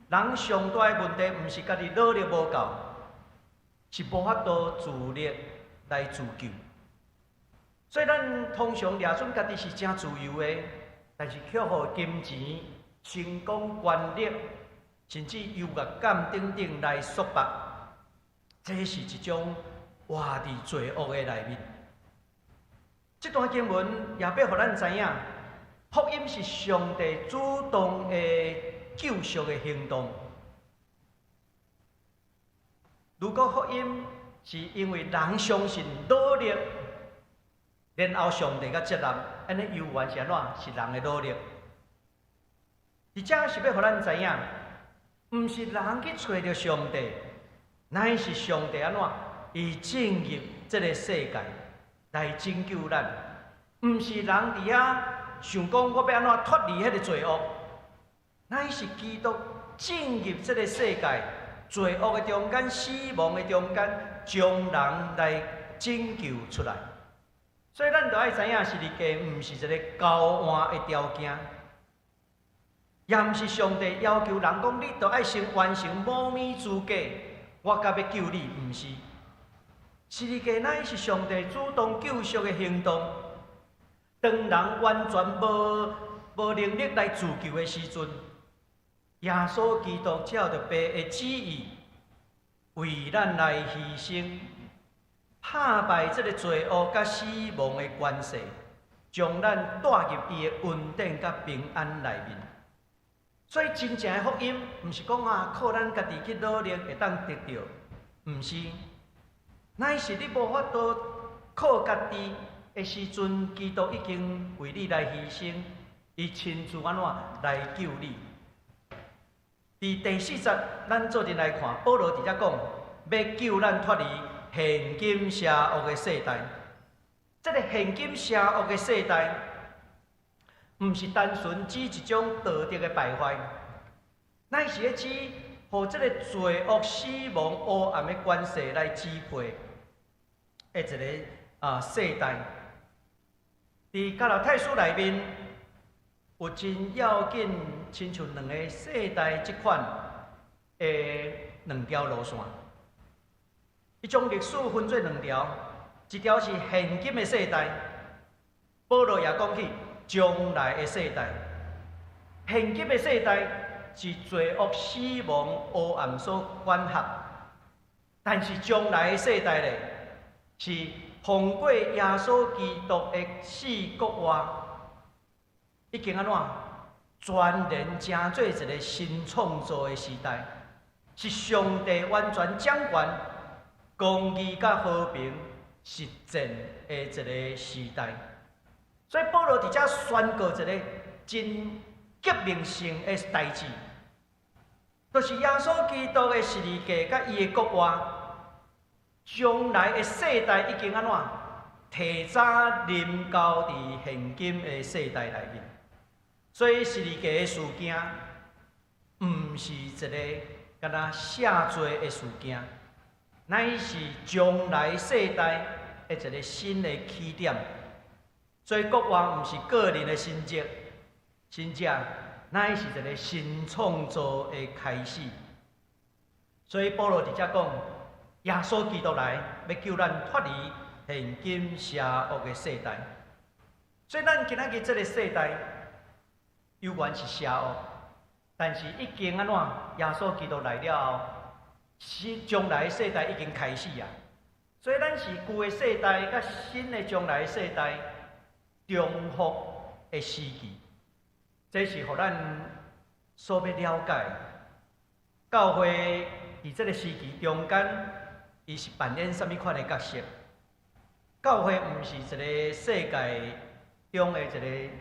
人上大的問題，毋是家己努力無夠，是無法度自力來自救。所以咱通常掠準家己是誠自由的，但是卻予金錢、成功、權力，甚至優越感等等來束縛，這是一種活佇罪惡的內面。這段經文也欲予咱知影，福音是上帝主動的救贖的行動。如果福音是因為人相信努力，然後上帝才接納，按呢猶原是按怎？是人的努力。佇遮是欲予咱知影，毋是人去揣著上帝，乃是上帝按怎？伊進入這个世界來拯救咱，毋是人佇遐想講我欲按怎脫離彼个罪惡，乃是基督進入這个世界，罪惡的中間、死亡的中間，將人來拯救出來。所以咱著愛知影，十字架毋是一个交換的條件，也毋是上帝要求人講你著愛先完成某物資格，我才欲救你，毋是。十字架乃是上帝主動救贖的行動。當人完全無能力來自救的時陣，耶穌基督照著父的旨意，為咱來犧牲，拍敗這个罪惡佮死亡的權勢，將咱帶入伊的恩典佮平安內面。所以真正的福音，毋是講啊靠咱家己去努力會當得著，毋是，乃是你無法度靠家己。的時陣，基督已經為你來犧牲，伊親自按怎來救你。佇第四節，咱做陣來看，保羅佇遮講，欲救咱脫離現今邪惡的世代。這个現今邪惡的世代，毋是單純指一種道德的敗壞，乃是咧指予這个罪惡、死亡、黑暗的權勢來支配的一个世代。佇加拉太書內面，有真要緊，親像兩个世代這款的兩條路線。伊將歷史分做兩條，一條是現今的世代，保羅也講起將來的世代。現今的世代是罪惡、死亡、黑暗所管轄，但是將來的世代咧，是通過耶穌基督的死復活，已經按怎全然成做一个新創造的時代，是上帝完全掌權、公義佮和平實踐的一个時代。所以保羅佇遮宣告一个真革命性的代誌，就是耶穌基督的十字架佮伊的復活，將來的世代已經按怎提早臨到佇現今的世代內面。所以十字架的事件，毋是一个干焦赦罪的事件，乃是將來世代的一个新的起點。所以復活毋是個人的神蹟，神蹟乃是一个新創造的開始。所以保羅佇遮講，耶穌基督來，欲救咱脫離現今邪惡的世代。所以咱今仔日這个世代，猶原是邪惡，但是已經按怎？耶穌基督來了後，是將來的世代已經開始啊。所以咱是舊的世代佮新的將來的世代重複的時期，這是予咱所欲了解。教會佇這个時期中間，伊是扮演啥物款的角色？教會毋是一个世界中的一个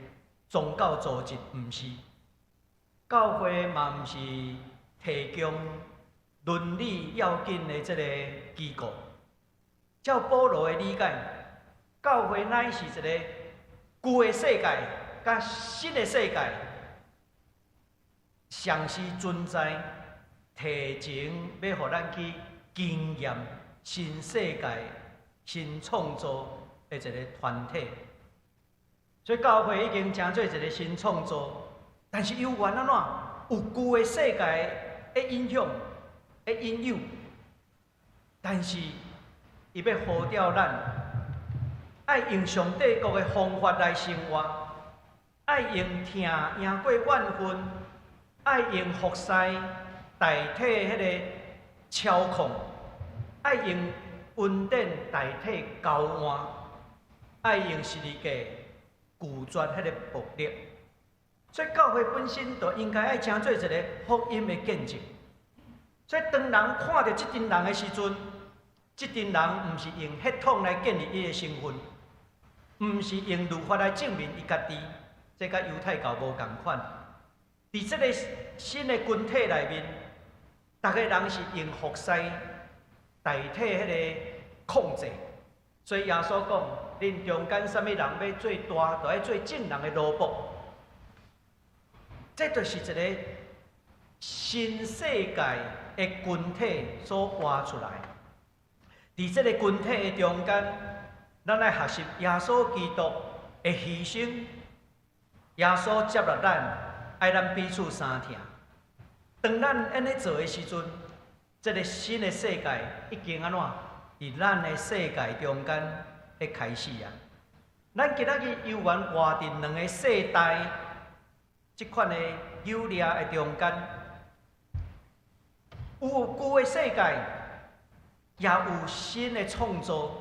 宗教組織，毋是。教會嘛毋是提供倫理要緊的這个機構。照保羅的理解，教會乃是一个舊的世界佮新的世界同時存在，提前欲予咱去經驗新世界、新創造的一个團體。所以教會已經成做一个新創造，但是猶原按怎有舊的世界的影響、的影響，但是伊欲呼召咱，愛用上帝國的方法來生活，愛用疼贏過怨恨，愛用服侍代替彼个操控，愛用恩典代替交換，愛用十字架拒絕彼个暴力。所以教會本身就應該愛成做一个福音的見證。所以當人看著這陣人的時陣，這陣人毋是用血統來建立伊的身份，毋是用律法來證明伊家己，這佮猶太教無仝款。佇這个新的群體內面，逐个人是用服侍代替彼个控制。所以耶穌講：恁中間啥物人欲做大，就愛做眾人的奴僕。這就是一个新世界的群體所活出來。佇這个群體的中間，咱愛學習耶穌基督的犧牲。耶穌接納咱，愛咱彼此相疼。當咱按呢做的時陣，這个新的世界已經按怎？佇咱的世界中間咧開始啊！咱今仔日猶原活佇兩个世代這款的扭掠的中間，有舊的世界，也有新的創造。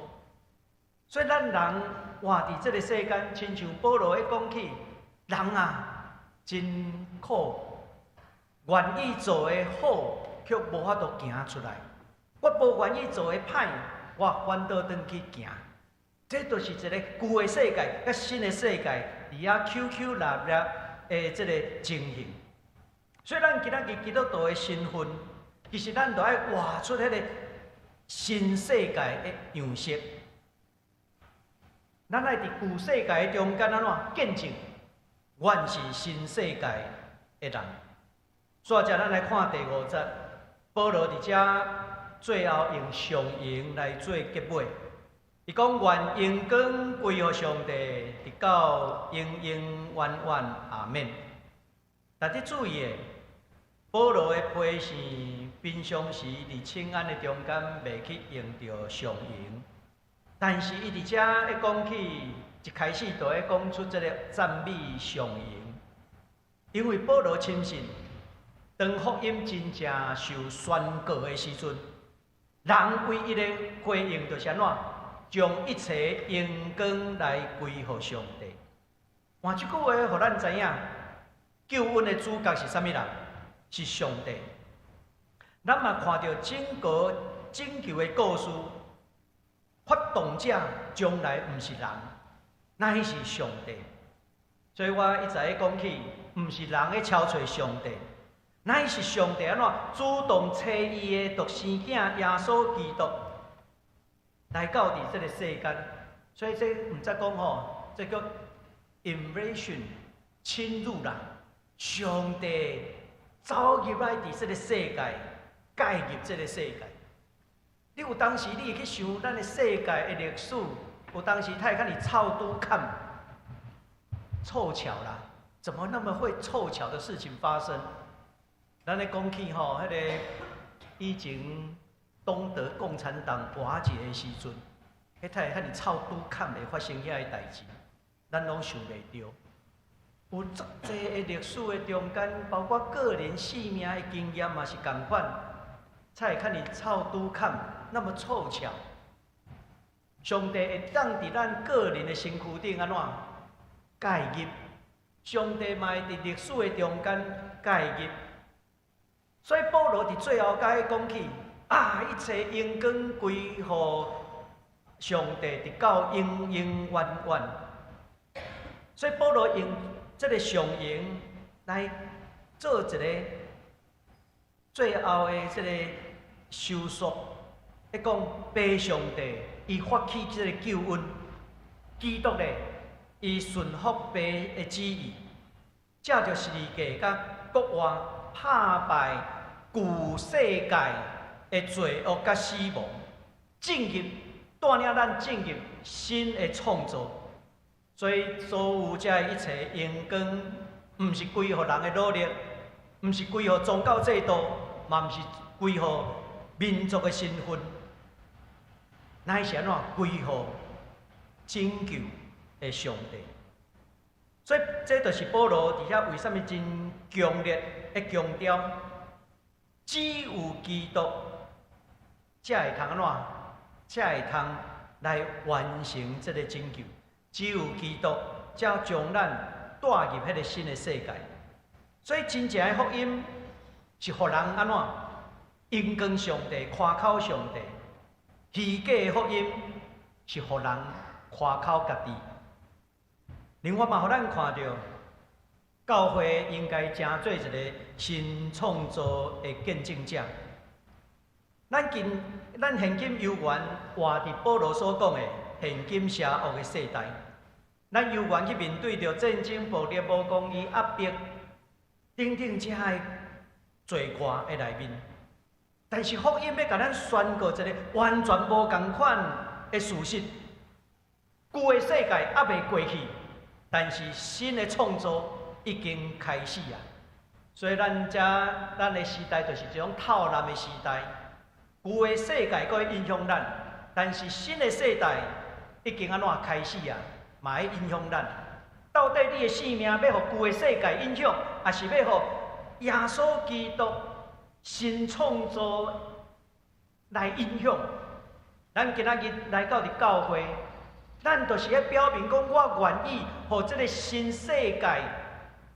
所以咱人活佇這个世間，親像保羅咧講起，人啊真苦，願意做的好，卻無法度行出來。我無願意做的歹，我反倒轉去行。這就是一个舊的世界佮新的世界佇遐扭扭捏捏的這个情形。所以咱今仔日基督徒的身份，其實咱著愛活出彼個新世界的樣式。咱愛佇舊世界的中間按怎見證，阮是新世界的人。煞者咱來看第五節，保羅佇遮最後用上榮來做結尾。伊講願榮光歸予上帝，直到永永遠遠，阿免。但你注意的，保羅的批示平常時佇請安的中間袂去用著上榮，但是伊佇遮一講起，一開始就會講出這个讚美上榮，因為保羅深信，當福音真正受宣告的時陣，人唯一的回應就是按怎？將一切榮光來歸予上帝。換一句話，予咱知影，救恩的主角是啥物人？是上帝。咱嘛看著整個拯救的故事，發動者將來毋是人，乃是上帝。所以我一再講起，毋是人咧敲揣上帝，乃是上帝按怎主動差伊的獨生囝耶穌基督來到佇這个世間。所以這毋才講吼，這叫 invasion 侵入啦。上帝走入來佇這个世界，介入這个世界。你有當時你會去想咱的世界的歷史，有當時他會較爾湊拄坎，湊巧啦，怎麼那麼會湊巧的事情發生？咱咧講起吼，彼个以前東德共產黨瓦解的時陣，彼會較爾湊拄坎會發生遐个代誌，咱攏想袂著。有足濟的歷史的中間，包括個人性命的經驗嘛是仝款，才會較爾湊拄坎，那麼湊巧。上帝會當佇咱個人的身軀頂按怎介入？上帝嘛會佇歷史的中間介入。所以保羅佇最後共伊講起啊，一切榮光歸予上帝，直到永永遠遠。所以保羅用這个上榮來做一个最後的這个收束，伊講父上帝，伊發起這个救恩，基督咧，伊順服父的旨意，藉著十字架佮復活拍敗舊世界的罪惡佮死亡，進入帶領咱進入新的創造。所以，所有這一切榮光，毋是歸予人的努力，毋是歸予宗教制度，嘛毋是歸予民族的身份，乃是按怎歸予拯救的上帝。所以，這就是保羅佇遐為啥物真強烈的強調，只有基督才會通按怎，才會通來完成這个拯救。只有基督才將咱帶入彼个新的世界。所以，真正的福音是予人按怎榮光上帝、誇口上帝；虛假的福音是予人誇口家己。另外嘛，予咱看著教會應該成做一个新創造的見證者。咱現今猶原活佇保羅所講的現今邪惡的世代，咱猶原去面對著戰爭、暴力、無公義、壓迫等等這个罪惡的內面。但是福音欲共咱宣告一个完全無仝款的事實：舊的世界猶未過去，但是新的創造已經開始啊！所以咱遮咱的時代就是這種透濫的時代，舊的世界閣會影響咱，但是新的世代已經按怎開始啊？嘛會影響咱。到底你的生命欲予舊的世界影響，抑是欲予耶穌基督新創造來影響？咱今仔日來到佇教會，咱就是咧表明講，我願意予這个新世界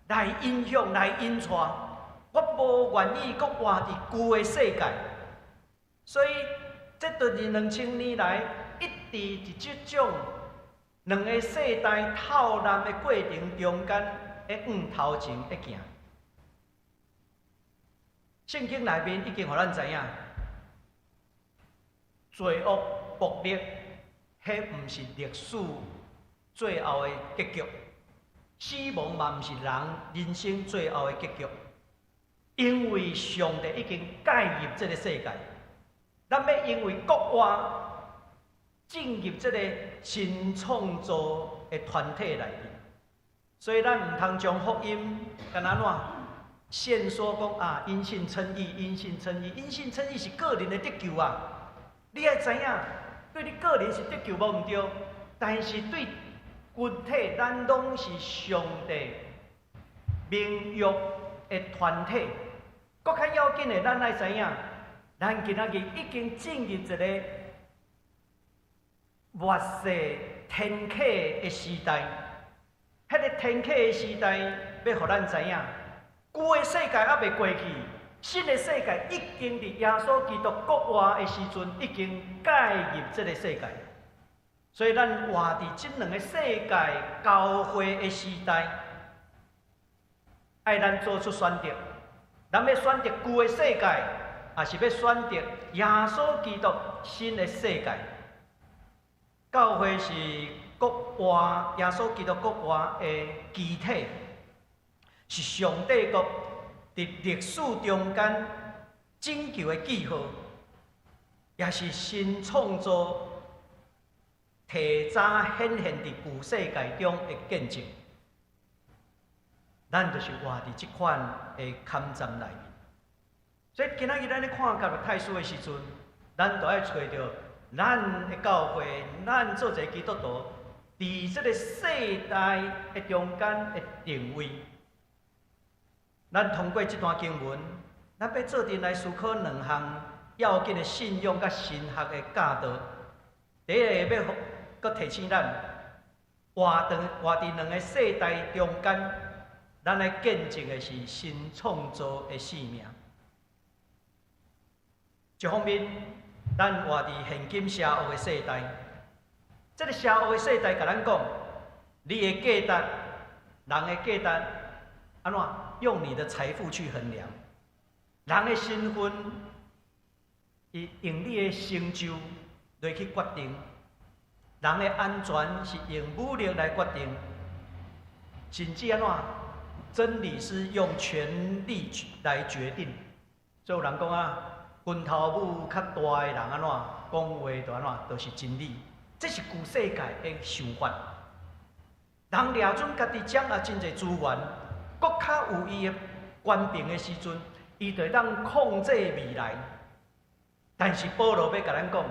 來影響、來引帶。我無願意閣活佇舊的世界。所以，這就是2000年來一直佇這種兩个世代透濫的過程中間，會向頭前會行。聖經內面已經予咱知影，罪惡、暴力，彼毋是歷史最後的結局，死亡嘛毋是人人生最後的結局，因為上帝已經介入這个世界，咱欲因為復活進入這个新創造的團體內面，所以咱毋通將福音干按怎限縮講啊，因信稱義，因信稱義，因信稱義是個人的得救啊！你愛知影，對你個人是得救無毋對，但是對群體，咱攏是上帝盟約的團體。閣較要緊的，咱愛知影，咱今仔日已經進入一个末世天啟的時代。彼个天啟的時代，欲予咱知影，舊的世界猶未過去，新的世界已經佇耶穌基督復活的時陣，已經介入這个世界。所以咱活佇這兩个世界交匯的時代，愛咱做出選擇。咱欲選擇舊的世界，抑是欲選擇耶穌基督新的世界？教會是復活耶穌基督復活的肢體，是上帝國佇歷史中間拯救的記號，也是新創造提早顯現佇舊世界中的見證。咱就是活佇這款的坎站內面。所以今仔日咱咧看加拉太書的時陣，咱就愛揣著咱的教會，咱做一个基督徒，佇這个世代的中間的定位。咱通過這段經文，咱欲做陣來思考兩項要緊的信仰佮神學的教導。第一个欲閣提醒咱，活佇兩个世代中間，咱來見證的是新創造的使命。一方面，咱活佇現今邪惡的世代，這个邪惡的世代共咱講，你的價值，人的價值，按怎用你的財富去衡量，人的身份，伊用你的成就來去決定，人的安全是用武力來決定，甚至按怎？真理是用權力來決定。所以有人講啊，拳頭母較大的人按怎講話就按怎，就是真理。這是舊世界的想法。人掠準家己掌握真濟資源，閣較有伊的權柄的時陣，伊就會當控制未來。但是保羅欲共咱講，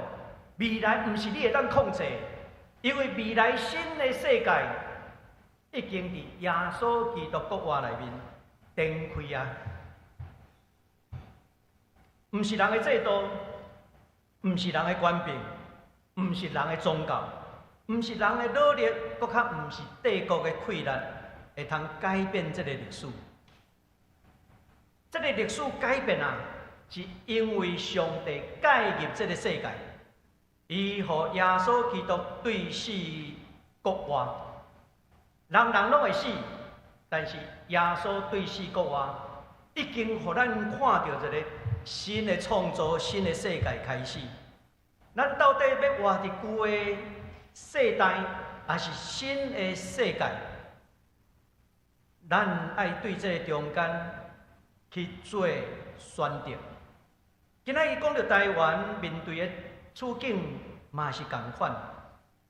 未來毋是你會當控制，因為未來新的世界已經佇耶穌基督復活內面展開啊！毋是人的制度，毋是人的權柄，毋是人的宗教，毋是人的努力，閣較毋是帝國的氣力，會通改變這个歷史。這个歷史改變啊，是因為上帝介入這个世界，伊予耶穌基督對死復活。人人攏會死，但是耶穌對死復活，已經予咱看著一个新的創造、新的世界開始。咱到底欲活佇舊的世代，抑是新的世界？咱愛對這个中間去做選擇。今仔日講著台灣面對的處境嘛是仝款，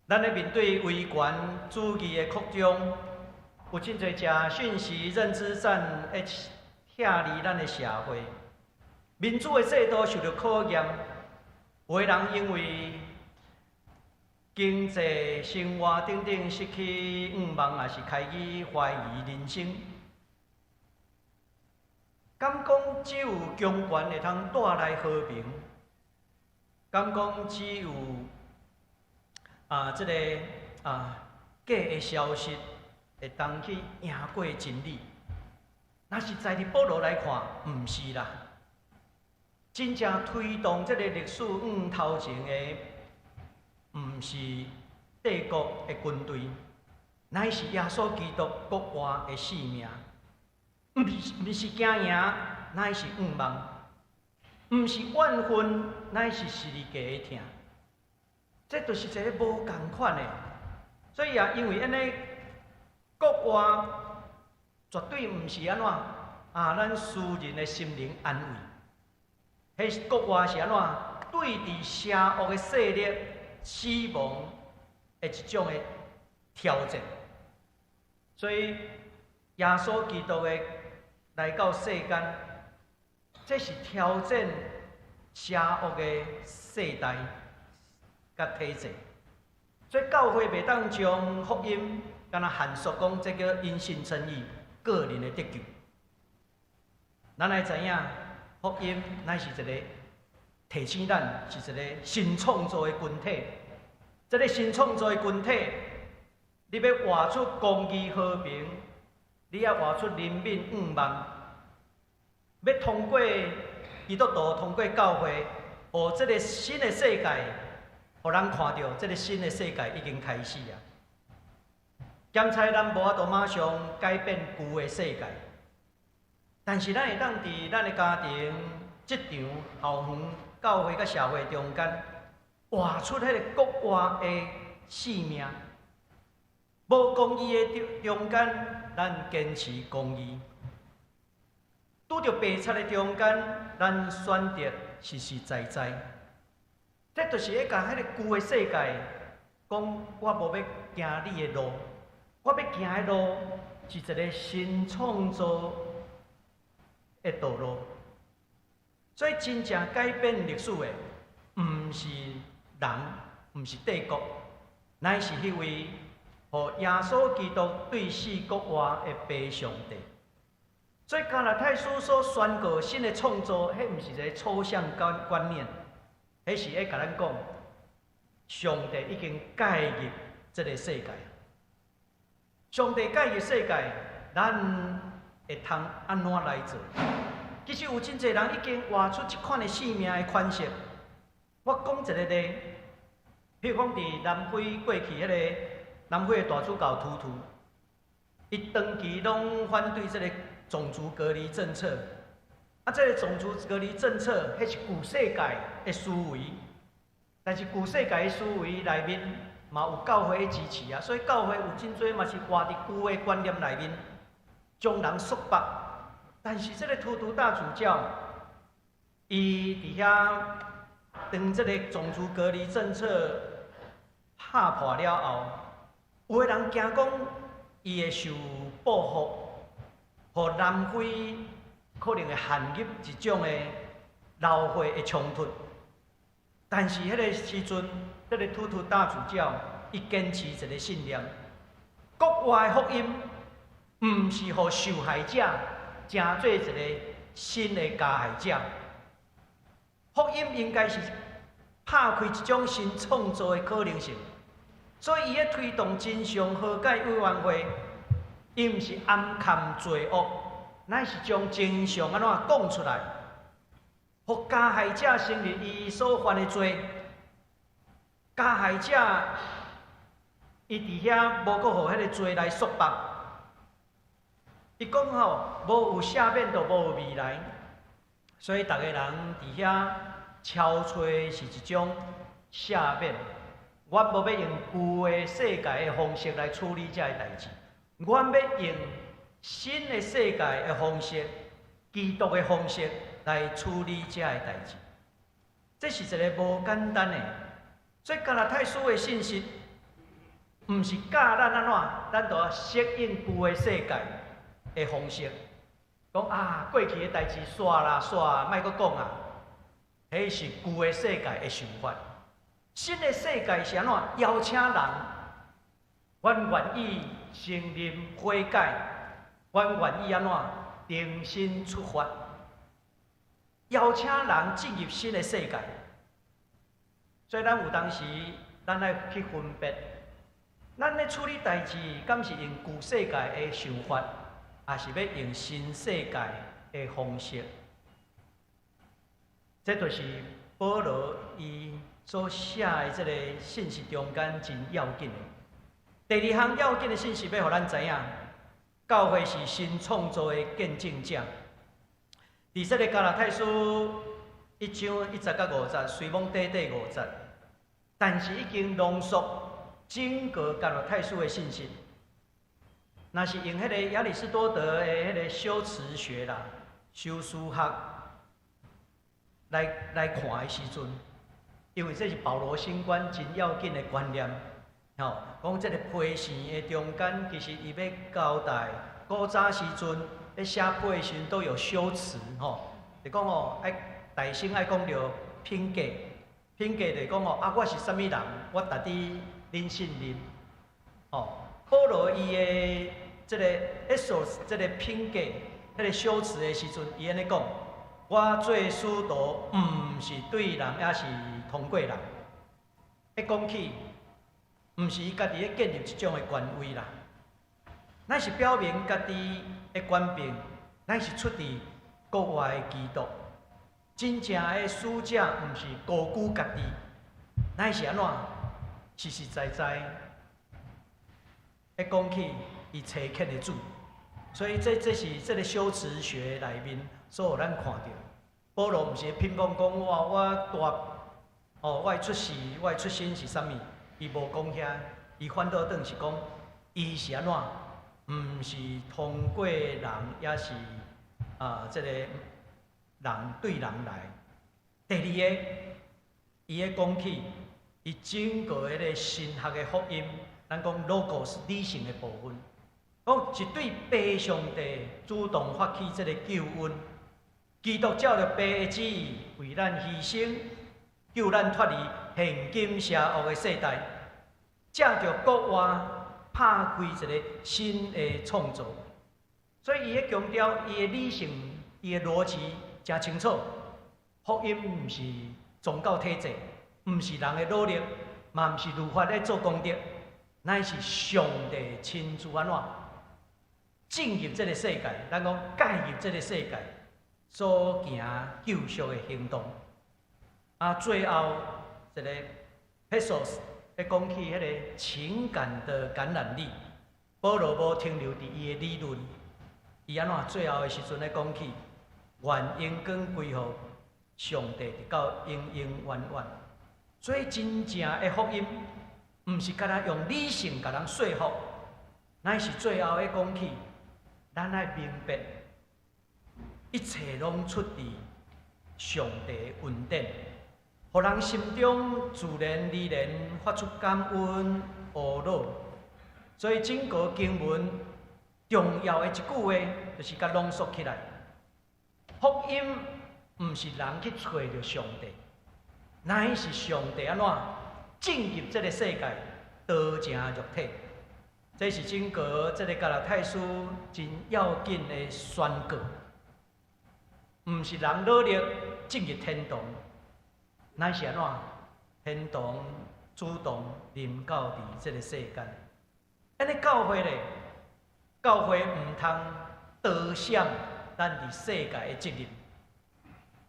咱咧面對威權主義的擴張，有真濟假訊息、認知戰會拆離咱的社會。民主的制度受著考驗，有的人因為經濟、生活等等失去願望，抑是開始懷疑人生。敢講只有強權會通帶來和平？敢講只有這个假的消息會當去贏過真理？若是在佇保羅來看，毋是啦。真正推動這个歷史向頭前的，毋是帝國的軍隊，乃是耶穌基督復活的性命。毋是驚贏，乃是向望；毋是怨恨，乃是十字架的疼。這就是一个無仝款的，所以也因為按呢，復活絕對毋是按怎啊，咱私人的心靈安慰。彼復活是按怎？對佇邪惡的勢力、死亡的一種的挑戰。所以耶穌基督的來到世間，這是挑戰邪惡的世代佮體制。所以教會袂當將福音敢若限縮講，這叫因信稱義，個人的得救。咱愛知影，福音乃是一个提醒咱是一个新創造的群體。這个新創造的群體，你欲活出公義和平，你愛活出憐憫向望，欲通過基督徒，通過教會，予這个新的世界，予人看著這个新的世界已經開始啊！檢查咱無法度馬上改變舊的世界，但是咱會當佇咱的家庭、職場、校園、教會佮社會中間，活出彼个復活的性命。無公義的中間，咱堅持公義；拄著白賊的中間，咱選擇實實在在。這就是咧共彼个舊的世界講，我無欲行你的路，我欲行的路是一个新創造的道路。所以真正改變歷史的，毋是人，毋是帝國，乃是彼位予耶穌基督對死復活的父上帝。所以加拉太書所宣告新的創造，彼毋是一个抽象觀念，彼是咧共咱講，上帝已經介入這个世界。上帝介入世界，咱會通按怎來做？其實有真濟人已經活出這款的生命的款式。我講一个例，譬如講佇南非過去，彼个南非的大主教圖圖，伊長期攏反對這个種族隔離政策。啊，這个種族隔離政策，彼是舊世界的思維，但是舊世界的思維內面嘛有教會的支持啊，所以教會有真濟嘛是活佇舊的觀念內面，將人束縛。但是這个圖圖大主教，伊佇遐當這个種族隔離政策拍破了後，有的人驚講伊會受報復，予南非可能會陷入一種的流血的衝突。但是彼个時陣，這个圖圖大主教伊堅持一个信念：復活的福音，毋是予受害者成做一个新的加害者。福音應該是拍開一種新創造的可能性。所以，伊咧推動真相和解委員會，伊毋是掩藏罪惡，乃是將真相按怎講出來，予加害者承認伊所犯的罪。加害者伊佇遐無閣予彼个罪來束縛。伊講吼，無有赦免就無有未來，所以逐个人佇遐敲揣是一種赦免。阮無欲用舊的世界的方式來處理這个代誌，阮欲用新的世界的方式、基督的方式來處理這個代誌。這是一个無簡單的。所以加拉太書的信息，毋是教咱按怎，咱著適應舊的世界的方式。講啊，過去的代誌煞啦煞，莫閣講啊。彼是舊的世界的想法。新的世界是按怎？邀請人，阮願意承認悔改，阮願意按怎？重新出發，邀請人進入新的世界。所以咱有當時，咱愛去分別，咱咧處理代誌，敢是用舊世界的想法，抑是欲用新世界的方式？這就是保羅伊所寫的這个信息中間真要緊的。第二項要緊的信息欲予咱知影，教會是新創造的見證者。佇這个加拉太書一章一節到五節，雖罔短短五節，但是已經濃縮整個加拉太書的信息。若是用彼个亞里士多德的彼个修辭學啦，修辭學來看的時陣，因為這是保羅新觀真要緊的觀念，吼，講這个批信的中間，其實伊欲交代古早時陣咧寫批信都有修辭，吼，就講哦，愛大聲愛講著品格，品格就是講哦，啊，我是啥物人，我值得恁信任，吼。保羅伊的這个 ethos 這个品格，彼个修辭的時陣，伊按呢講：我做使徒，毋是對人，抑是通過人。一講起，毋是伊家己咧建立這種的權威啦，乃是表明家己的權柄，乃是出自國外的基督。真正的使者，毋是高舉家己，乃是按怎？實實在在。一講起，伊差遣的主，所以這是這个修辭學內面所予咱看著。保羅毋是拼講講我我大哦，我的出世，我的出身是啥物？伊無講遐，伊反倒轉是講，伊是按怎？毋是通過人，抑是啊，這个人對人來。第二个，伊咧講起，伊整個彼个神學的福音。咱講 logos 理性的部分，講是對父上帝主動發起這个救恩，基督照著父的旨意為咱犧牲，救咱脫離現今邪惡的世代，藉著國外拍開一个新的創造。所以伊咧強調伊的理性，伊的邏輯誠清楚。福音毋是宗教體制，毋是人的努力，嘛毋是律法咧做功德。乃是上帝親自按怎進入這个世界，咱講介入這个世界所行救贖的行動。啊，最後一个 pathos 咧講起彼个情感的感染力，保羅無停留佇伊的理論，伊按怎最後的時陣咧講起，願榮光歸予上帝，直到永永遠遠。所以真正的福音，毋是干焦用理性共人說服，乃是最後咧講起，咱愛明白，一切攏出自上帝的恩典，予人心中自然而然發出感恩懊惱。所以整個經文重要的一句話，就是共濃縮起來。福音毋是人去揣著上帝，乃是上帝按怎進入這个世界，道成肉體。這是整個這个加拉太書真要緊的宣告。毋是人努力進入天堂，乃是按怎？天堂主動臨到佇這个世間。按呢教會咧，教會毋通躲閃咱佇世界的責任。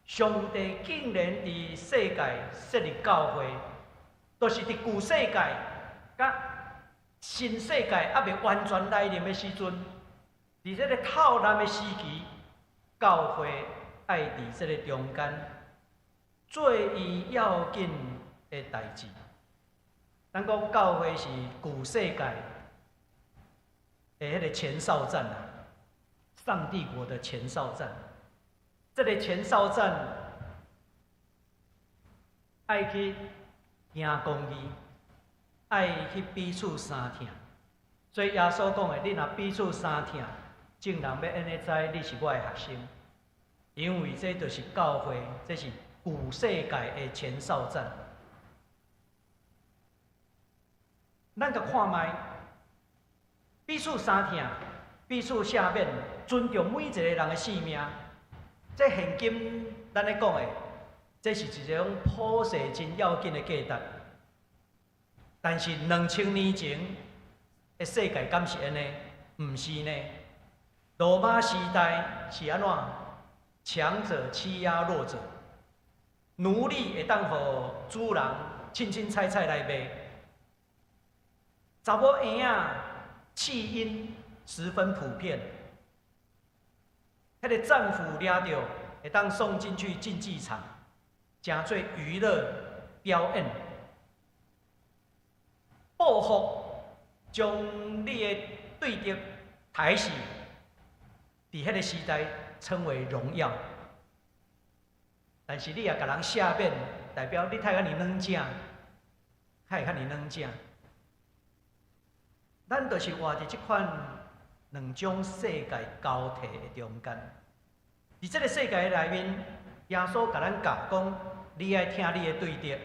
上帝竟然佇世界設立教會，就是佇舊世界佮新世界猶未完全來臨的時陣，佇這个透暗的時期，教會愛佇這个中間做伊要緊的代誌。咱講教會是舊世界的彼个前哨站啊，上帝國的前哨站。這个前哨站愛去行公義，愛去彼此相疼。所以耶穌講的，恁若彼此相疼，眾人欲按呢知你是我的學生，因為這就是教會，這是舊世界的前哨站。咱共看覓，彼此相疼，彼此赦免，尊重每一个人的性命。這現今咱咧講的，這是一種普世真要緊的價值。但是2000年前的世界敢是按呢？毋是呢。羅馬時代是按怎？強者欺壓弱者。奴隸會當予主人凊凊彩彩來賣，查某嬰仔棄嬰十分普遍。彼个戰俘掠著會當送進去競技場，誠做娛樂表演。報復將你的對敵刣死，佇彼个時代稱為榮耀。但是你若共人赦免，代表你刣較爾軟正，較會較爾軟正。咱就是活佇這款兩種世界交替的中間。佇這个世界內面，耶穌共咱教講，你愛疼你的對敵。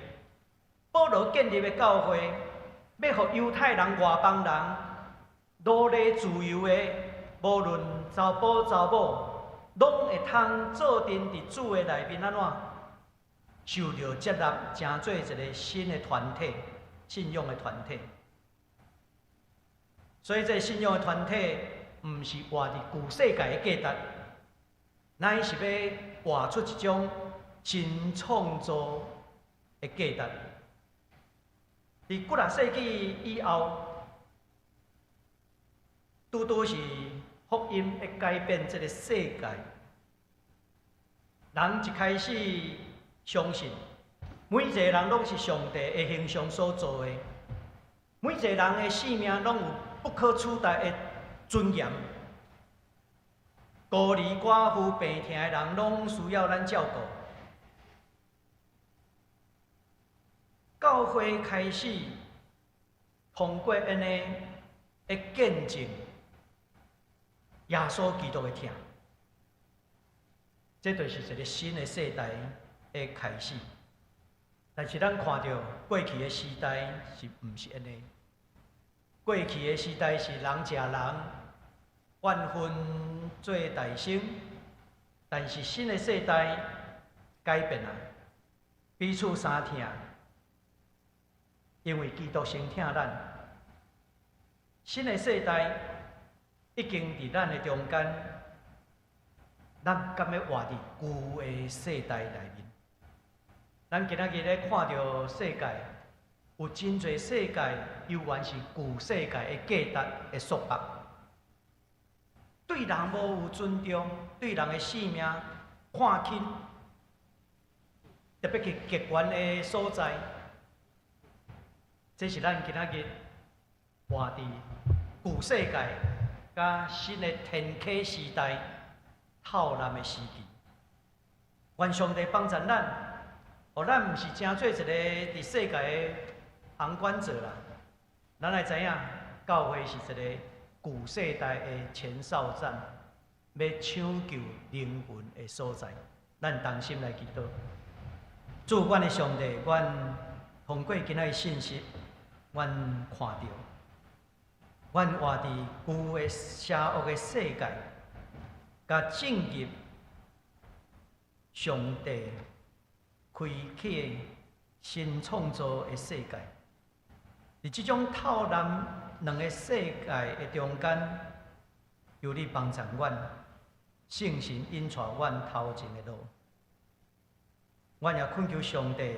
保羅建立的教會，欲予猶太人、外邦人、奴隸自由的，無論查埔查某，攏會通做陣佇主的內面按怎受著接納，成做一个新的團體，信仰的團體。所以，這个信仰的團體，毋是活佇舊世界的價值，乃是欲活出一種新創造的價值。佇幾若世紀以後，拄拄是福音會改變這个世界。人一開始相信，每一個人攏是上帝的形象所造的，每一個人的性命攏有不可取代的尊嚴。孤兒寡婦、病疼的人，攏需要咱照顧。教會開始通過按呢的見證耶穌基督的疼，這就是一个新的世代的開始。但是咱看著過去的時代是毋是按呢？過去的時代是人食人，怨恨做大生。但是新的世代改變啊，彼此相疼，因為基督先疼咱。新的世代已經佇咱的中間，咱敢欲活佇舊的世代內面？咱今仔日咧看著世界，有真濟世界猶原是舊世界的價值的束縛，對人無有尊重，對人的性命看輕，特別去極懸的所在，這是咱今仔日活佇舊世界佮新的天啟時代透濫的時期。願上帝幫助咱，予咱毋是成做一个佇世界的旁觀者啦。咱愛知影，教會是一个舊世代的前哨站，欲搶救靈魂的所在。咱同心來祈禱。主，阮的上帝，阮通過今仔日信息，阮看著，阮活佇舊的邪惡的世界，佮進入上帝開啟新創造的世界。佇這種透濫兩个世界的中間，求你幫助阮，聖神引帶阮頭前的路。阮也懇求上帝，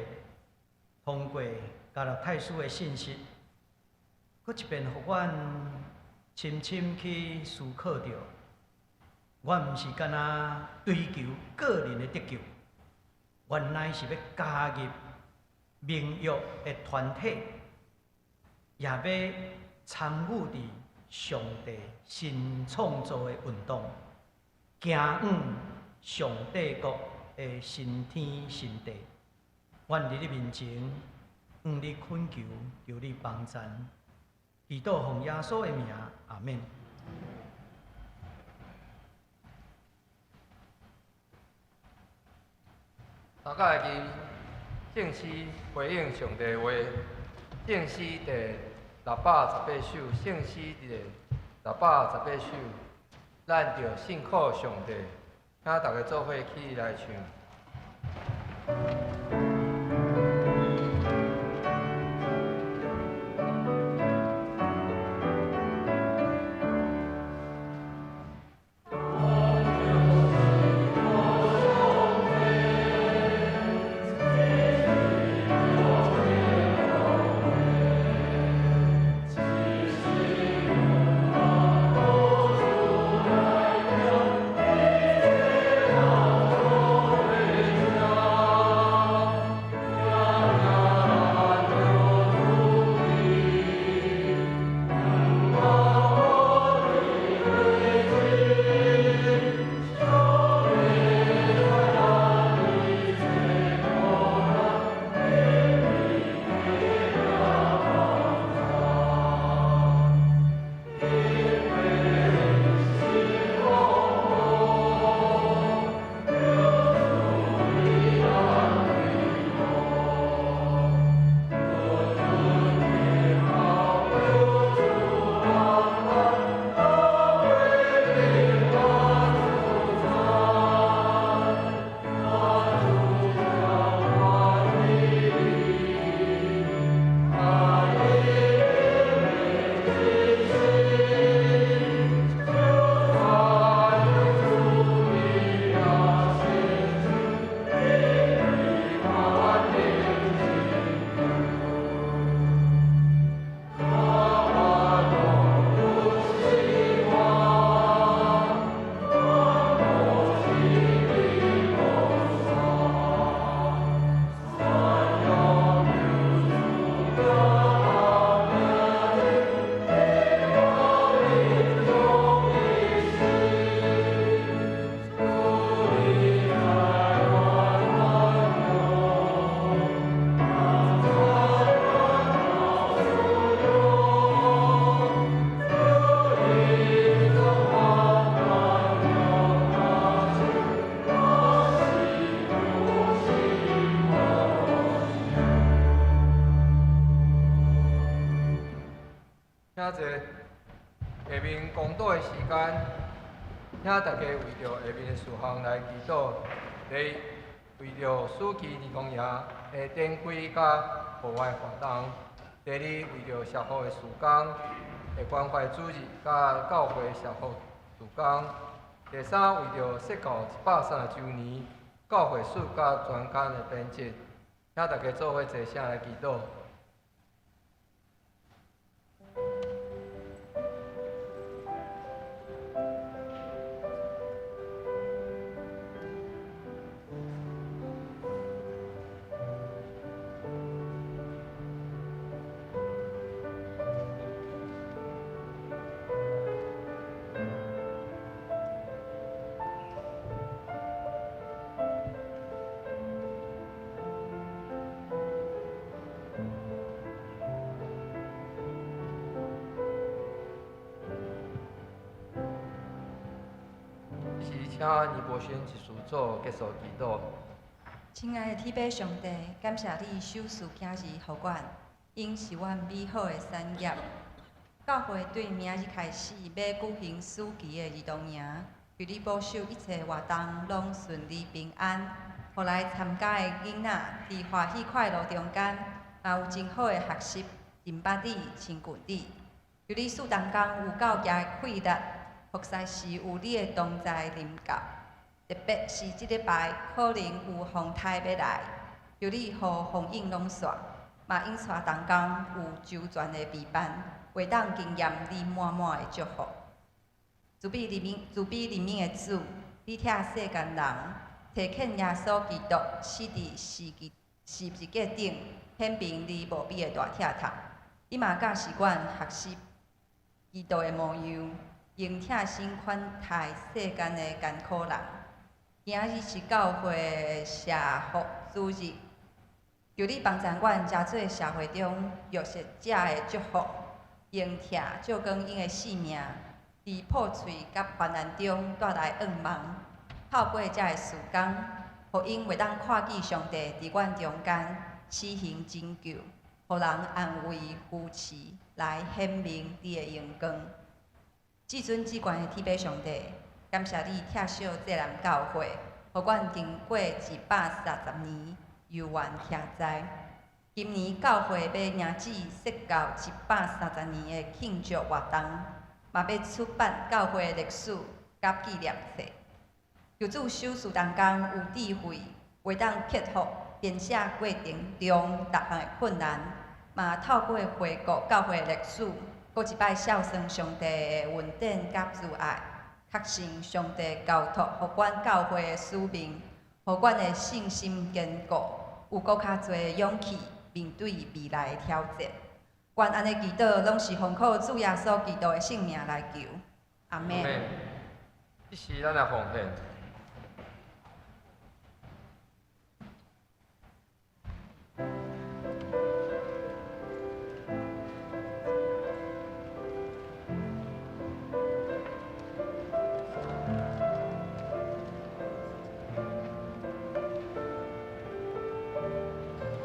通過加拉太書的信息，閣一遍予阮深深去思考著。阮毋是干焦追求個人的得救，阮乃是欲加入盟約的團體，也欲參與佇上帝新創造的運動，行往上帝國的新天新地。阮佇你面前，向你懇求，求你幫贊，祈禱奉耶穌的名，阿們。大家會記聖詩回應上帝話，聖詩第618首，聖詩第618首，咱著信靠上帝，請大家做伙起來唱。的時間，請大家為著下面的事項來祈禱。第一，為著暑期兒童營的展開佮戶外活動；第二，為著社福的事工的關懷主日佮教會社福事工；第三，為著釋教130週年教會史佮專刊的編輯，請大家做伙齊聲來祈禱。這時請倪博軒執事做結束祈禱。親愛的天父上帝，感謝你賞賜囝兒予阮，𪜶是阮美好的產業。教會對明日開始欲舉行暑期的兒童營，求你保守一切活動攏順利平安，予來參加的囡仔佇歡喜快樂中間，嘛有真好的學習，認捌你，親近你。求你賜同工有夠強的氣力，服侍時有你的同在臨到。特別是這禮拜可能有風颱欲來，求你予風雨攏煞，嘛應帶同工有周全的備辦，會當經驗你滿滿的祝福。慈悲憐憫、慈悲憐憫的主，你疼世間人，提遣耶穌基督死佇十字架頂，顯明你無比的大疼痛。你嘛教示阮學習基督的模樣，用疼心款待世間的艱苦人。今日是教會社福主日，求你幫助阮遮做社會中弱勢者的祝福，用疼照顧𪜶的性命，佇破碎佮患難中帶來盼望。透過這个事工，予𪜶會當看見上帝佇阮中間施行拯救，予人安慰扶持，來顯明你的榮光。至尊至懸的天父上帝，感謝你疼惜這南教會，予阮經過130年猶原徛在。今年教會欲迎接釋教130年的慶祝活動，嘛欲出版教會歷史佮紀念冊。求主賞賜同工有智慧，會當克服編寫過程中逐項的困難，嘛透過回顧教會歷史，閣一擺孝順上帝的恩典佮慈愛，確信上帝交託予阮教會的使命，予阮的信心堅固，有閣較濟勇氣面對未來的挑戰。阮按呢祈禱，攏是奉靠主耶穌基督的聖名來求。阿們。這時咱來奉獻。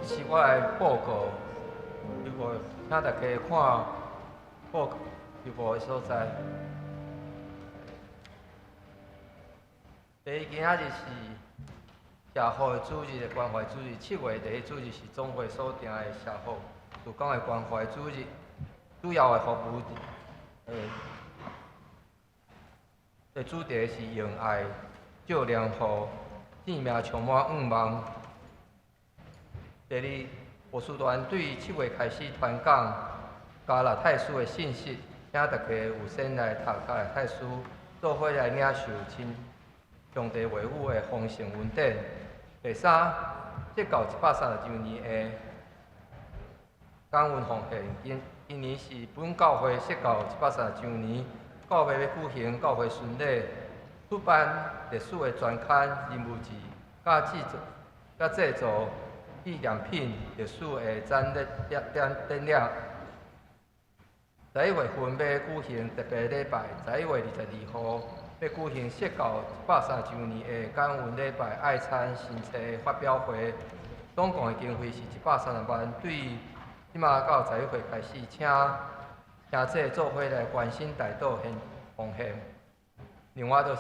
這是我來報告，如果請大家看報告直播的所在。第一，今仔日是社福的主日的關懷主日，7月第一主日是總會所定的社福事工的關懷主日，主要的服務的主題是用愛照亮予生命充滿盼望。第二，牧師團對7月開始傳講加拉太書的信息，請大家有先來讀加拉太書，做伙來領受親上帝話語的豐盛恩典。第三，釋教130週年的感恩奉獻，今年是本教會釋教130週年，教會欲舉行教會巡禮，出版歷史的專刊人物志，佮製作紀念品歷史的展覽。11月份欲舉行特別禮拜，11月22號欲舉行釋教130週年的感恩禮拜愛餐新冊發表會，總共的經費是130萬。對這馬到11月開始，請兄弟做伙來關心代禱現奉獻。另外，就是今年的暑期的兒童營，對7月6號到10號展開。本主日的下晡3點欲開始比阮場地的整理，歡迎青年來來來協助。伊就是7月6號到10號。另外，守護台灣的祈禱會本週暫停一擺。第六，夏日的親子活動為著促進肢體的交誼，舉行夏日的親子的活動，歡迎兒童主日學少年團契暑期兒童營的同學佮學家長做伙來參加。7月5號報名，今仔日報名就截止，日期是7月11號，這禮拜六下下晡1點到5點，地點佇金站的時尚廣場。請向主日學校長王亞玲校長也是填寫報名的表單。另外，本教會出席有三位傳道師抽籤來分派，主陽是分派到客家中會的觀音教會，勸榮是分派到客家中會平安鎮教會，佮玉紅分配到嘉義中會，佇8月份就任。請大家為著𪜶欲開始的服侍來代禱。另外，翁翁明香、翁書也對2019年2月開始佇本教會聚會，小會接納𪜶的成人會籍，對台北的東門教會遷入本會來歡迎。另外，佇8月21號到22號有防災士的培訓的報名，請大家來踴躍報名。另外，就是 TSCM 的暑期的營會，歡迎大學生、社青來報名，日期是7月12號。另外，團體消息，請大家家己看。開會消息，今仔日下晡1點佇2039室來召開長執會小會，請長執準備先來參加。這是請大家做伙起用奉獻詩做咱的祈禱。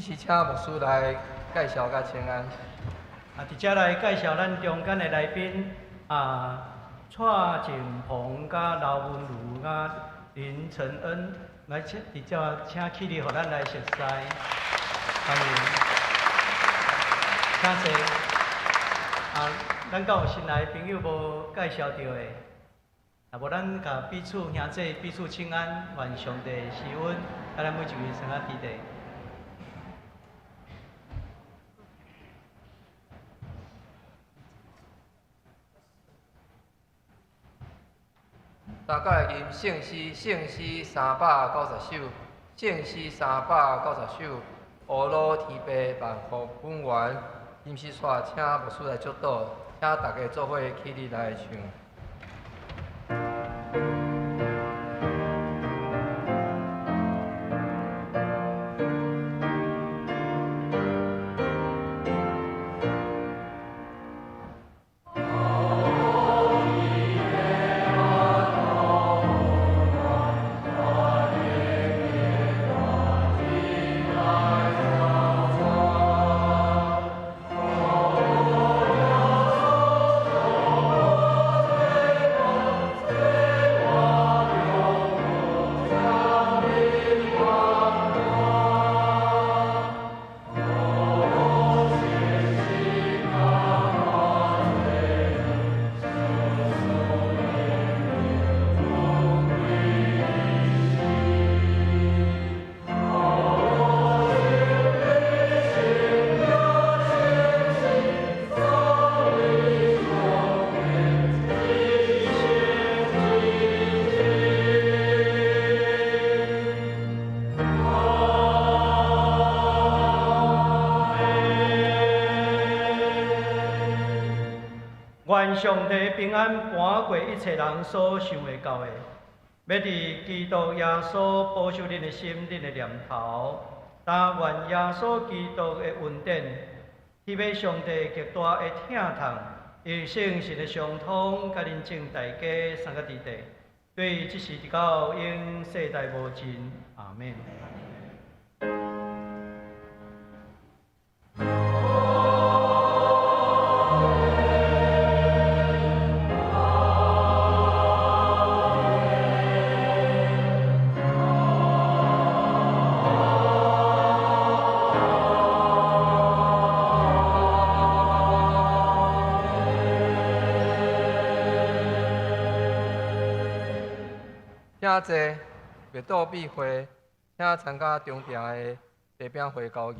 請坐，這是請牧師來介紹佮請安。啊，佇遮來介紹咱中間的來賓啊，蔡靜鵬佮劉文如佮林承恩，來請佇遮請起立，予咱來熟似，歡迎。請坐。啊，咱敢有新來的朋友無介紹著的？啊，無咱共彼此兄弟彼此請安，願上帝賜恩，佮咱每一位生仔弟弟。大家來吟聖詩，聖詩390首，聖詩390首，烏魯天父萬福本願，吟詩煞請牧師來祝禱，請大家做伙起立來唱。Oh. 願上帝平安瞞過一切人所想會到的，欲佇基督耶穌保守恁的心、恁的念頭。但願耶穌基督的恩典，天父上帝極大的疼痛，與聖神的相通，佮恁眾大家三個弟弟，對這時直到永世代無盡。阿們。請坐，默禱必會，請參加中定的茶餅會交儀。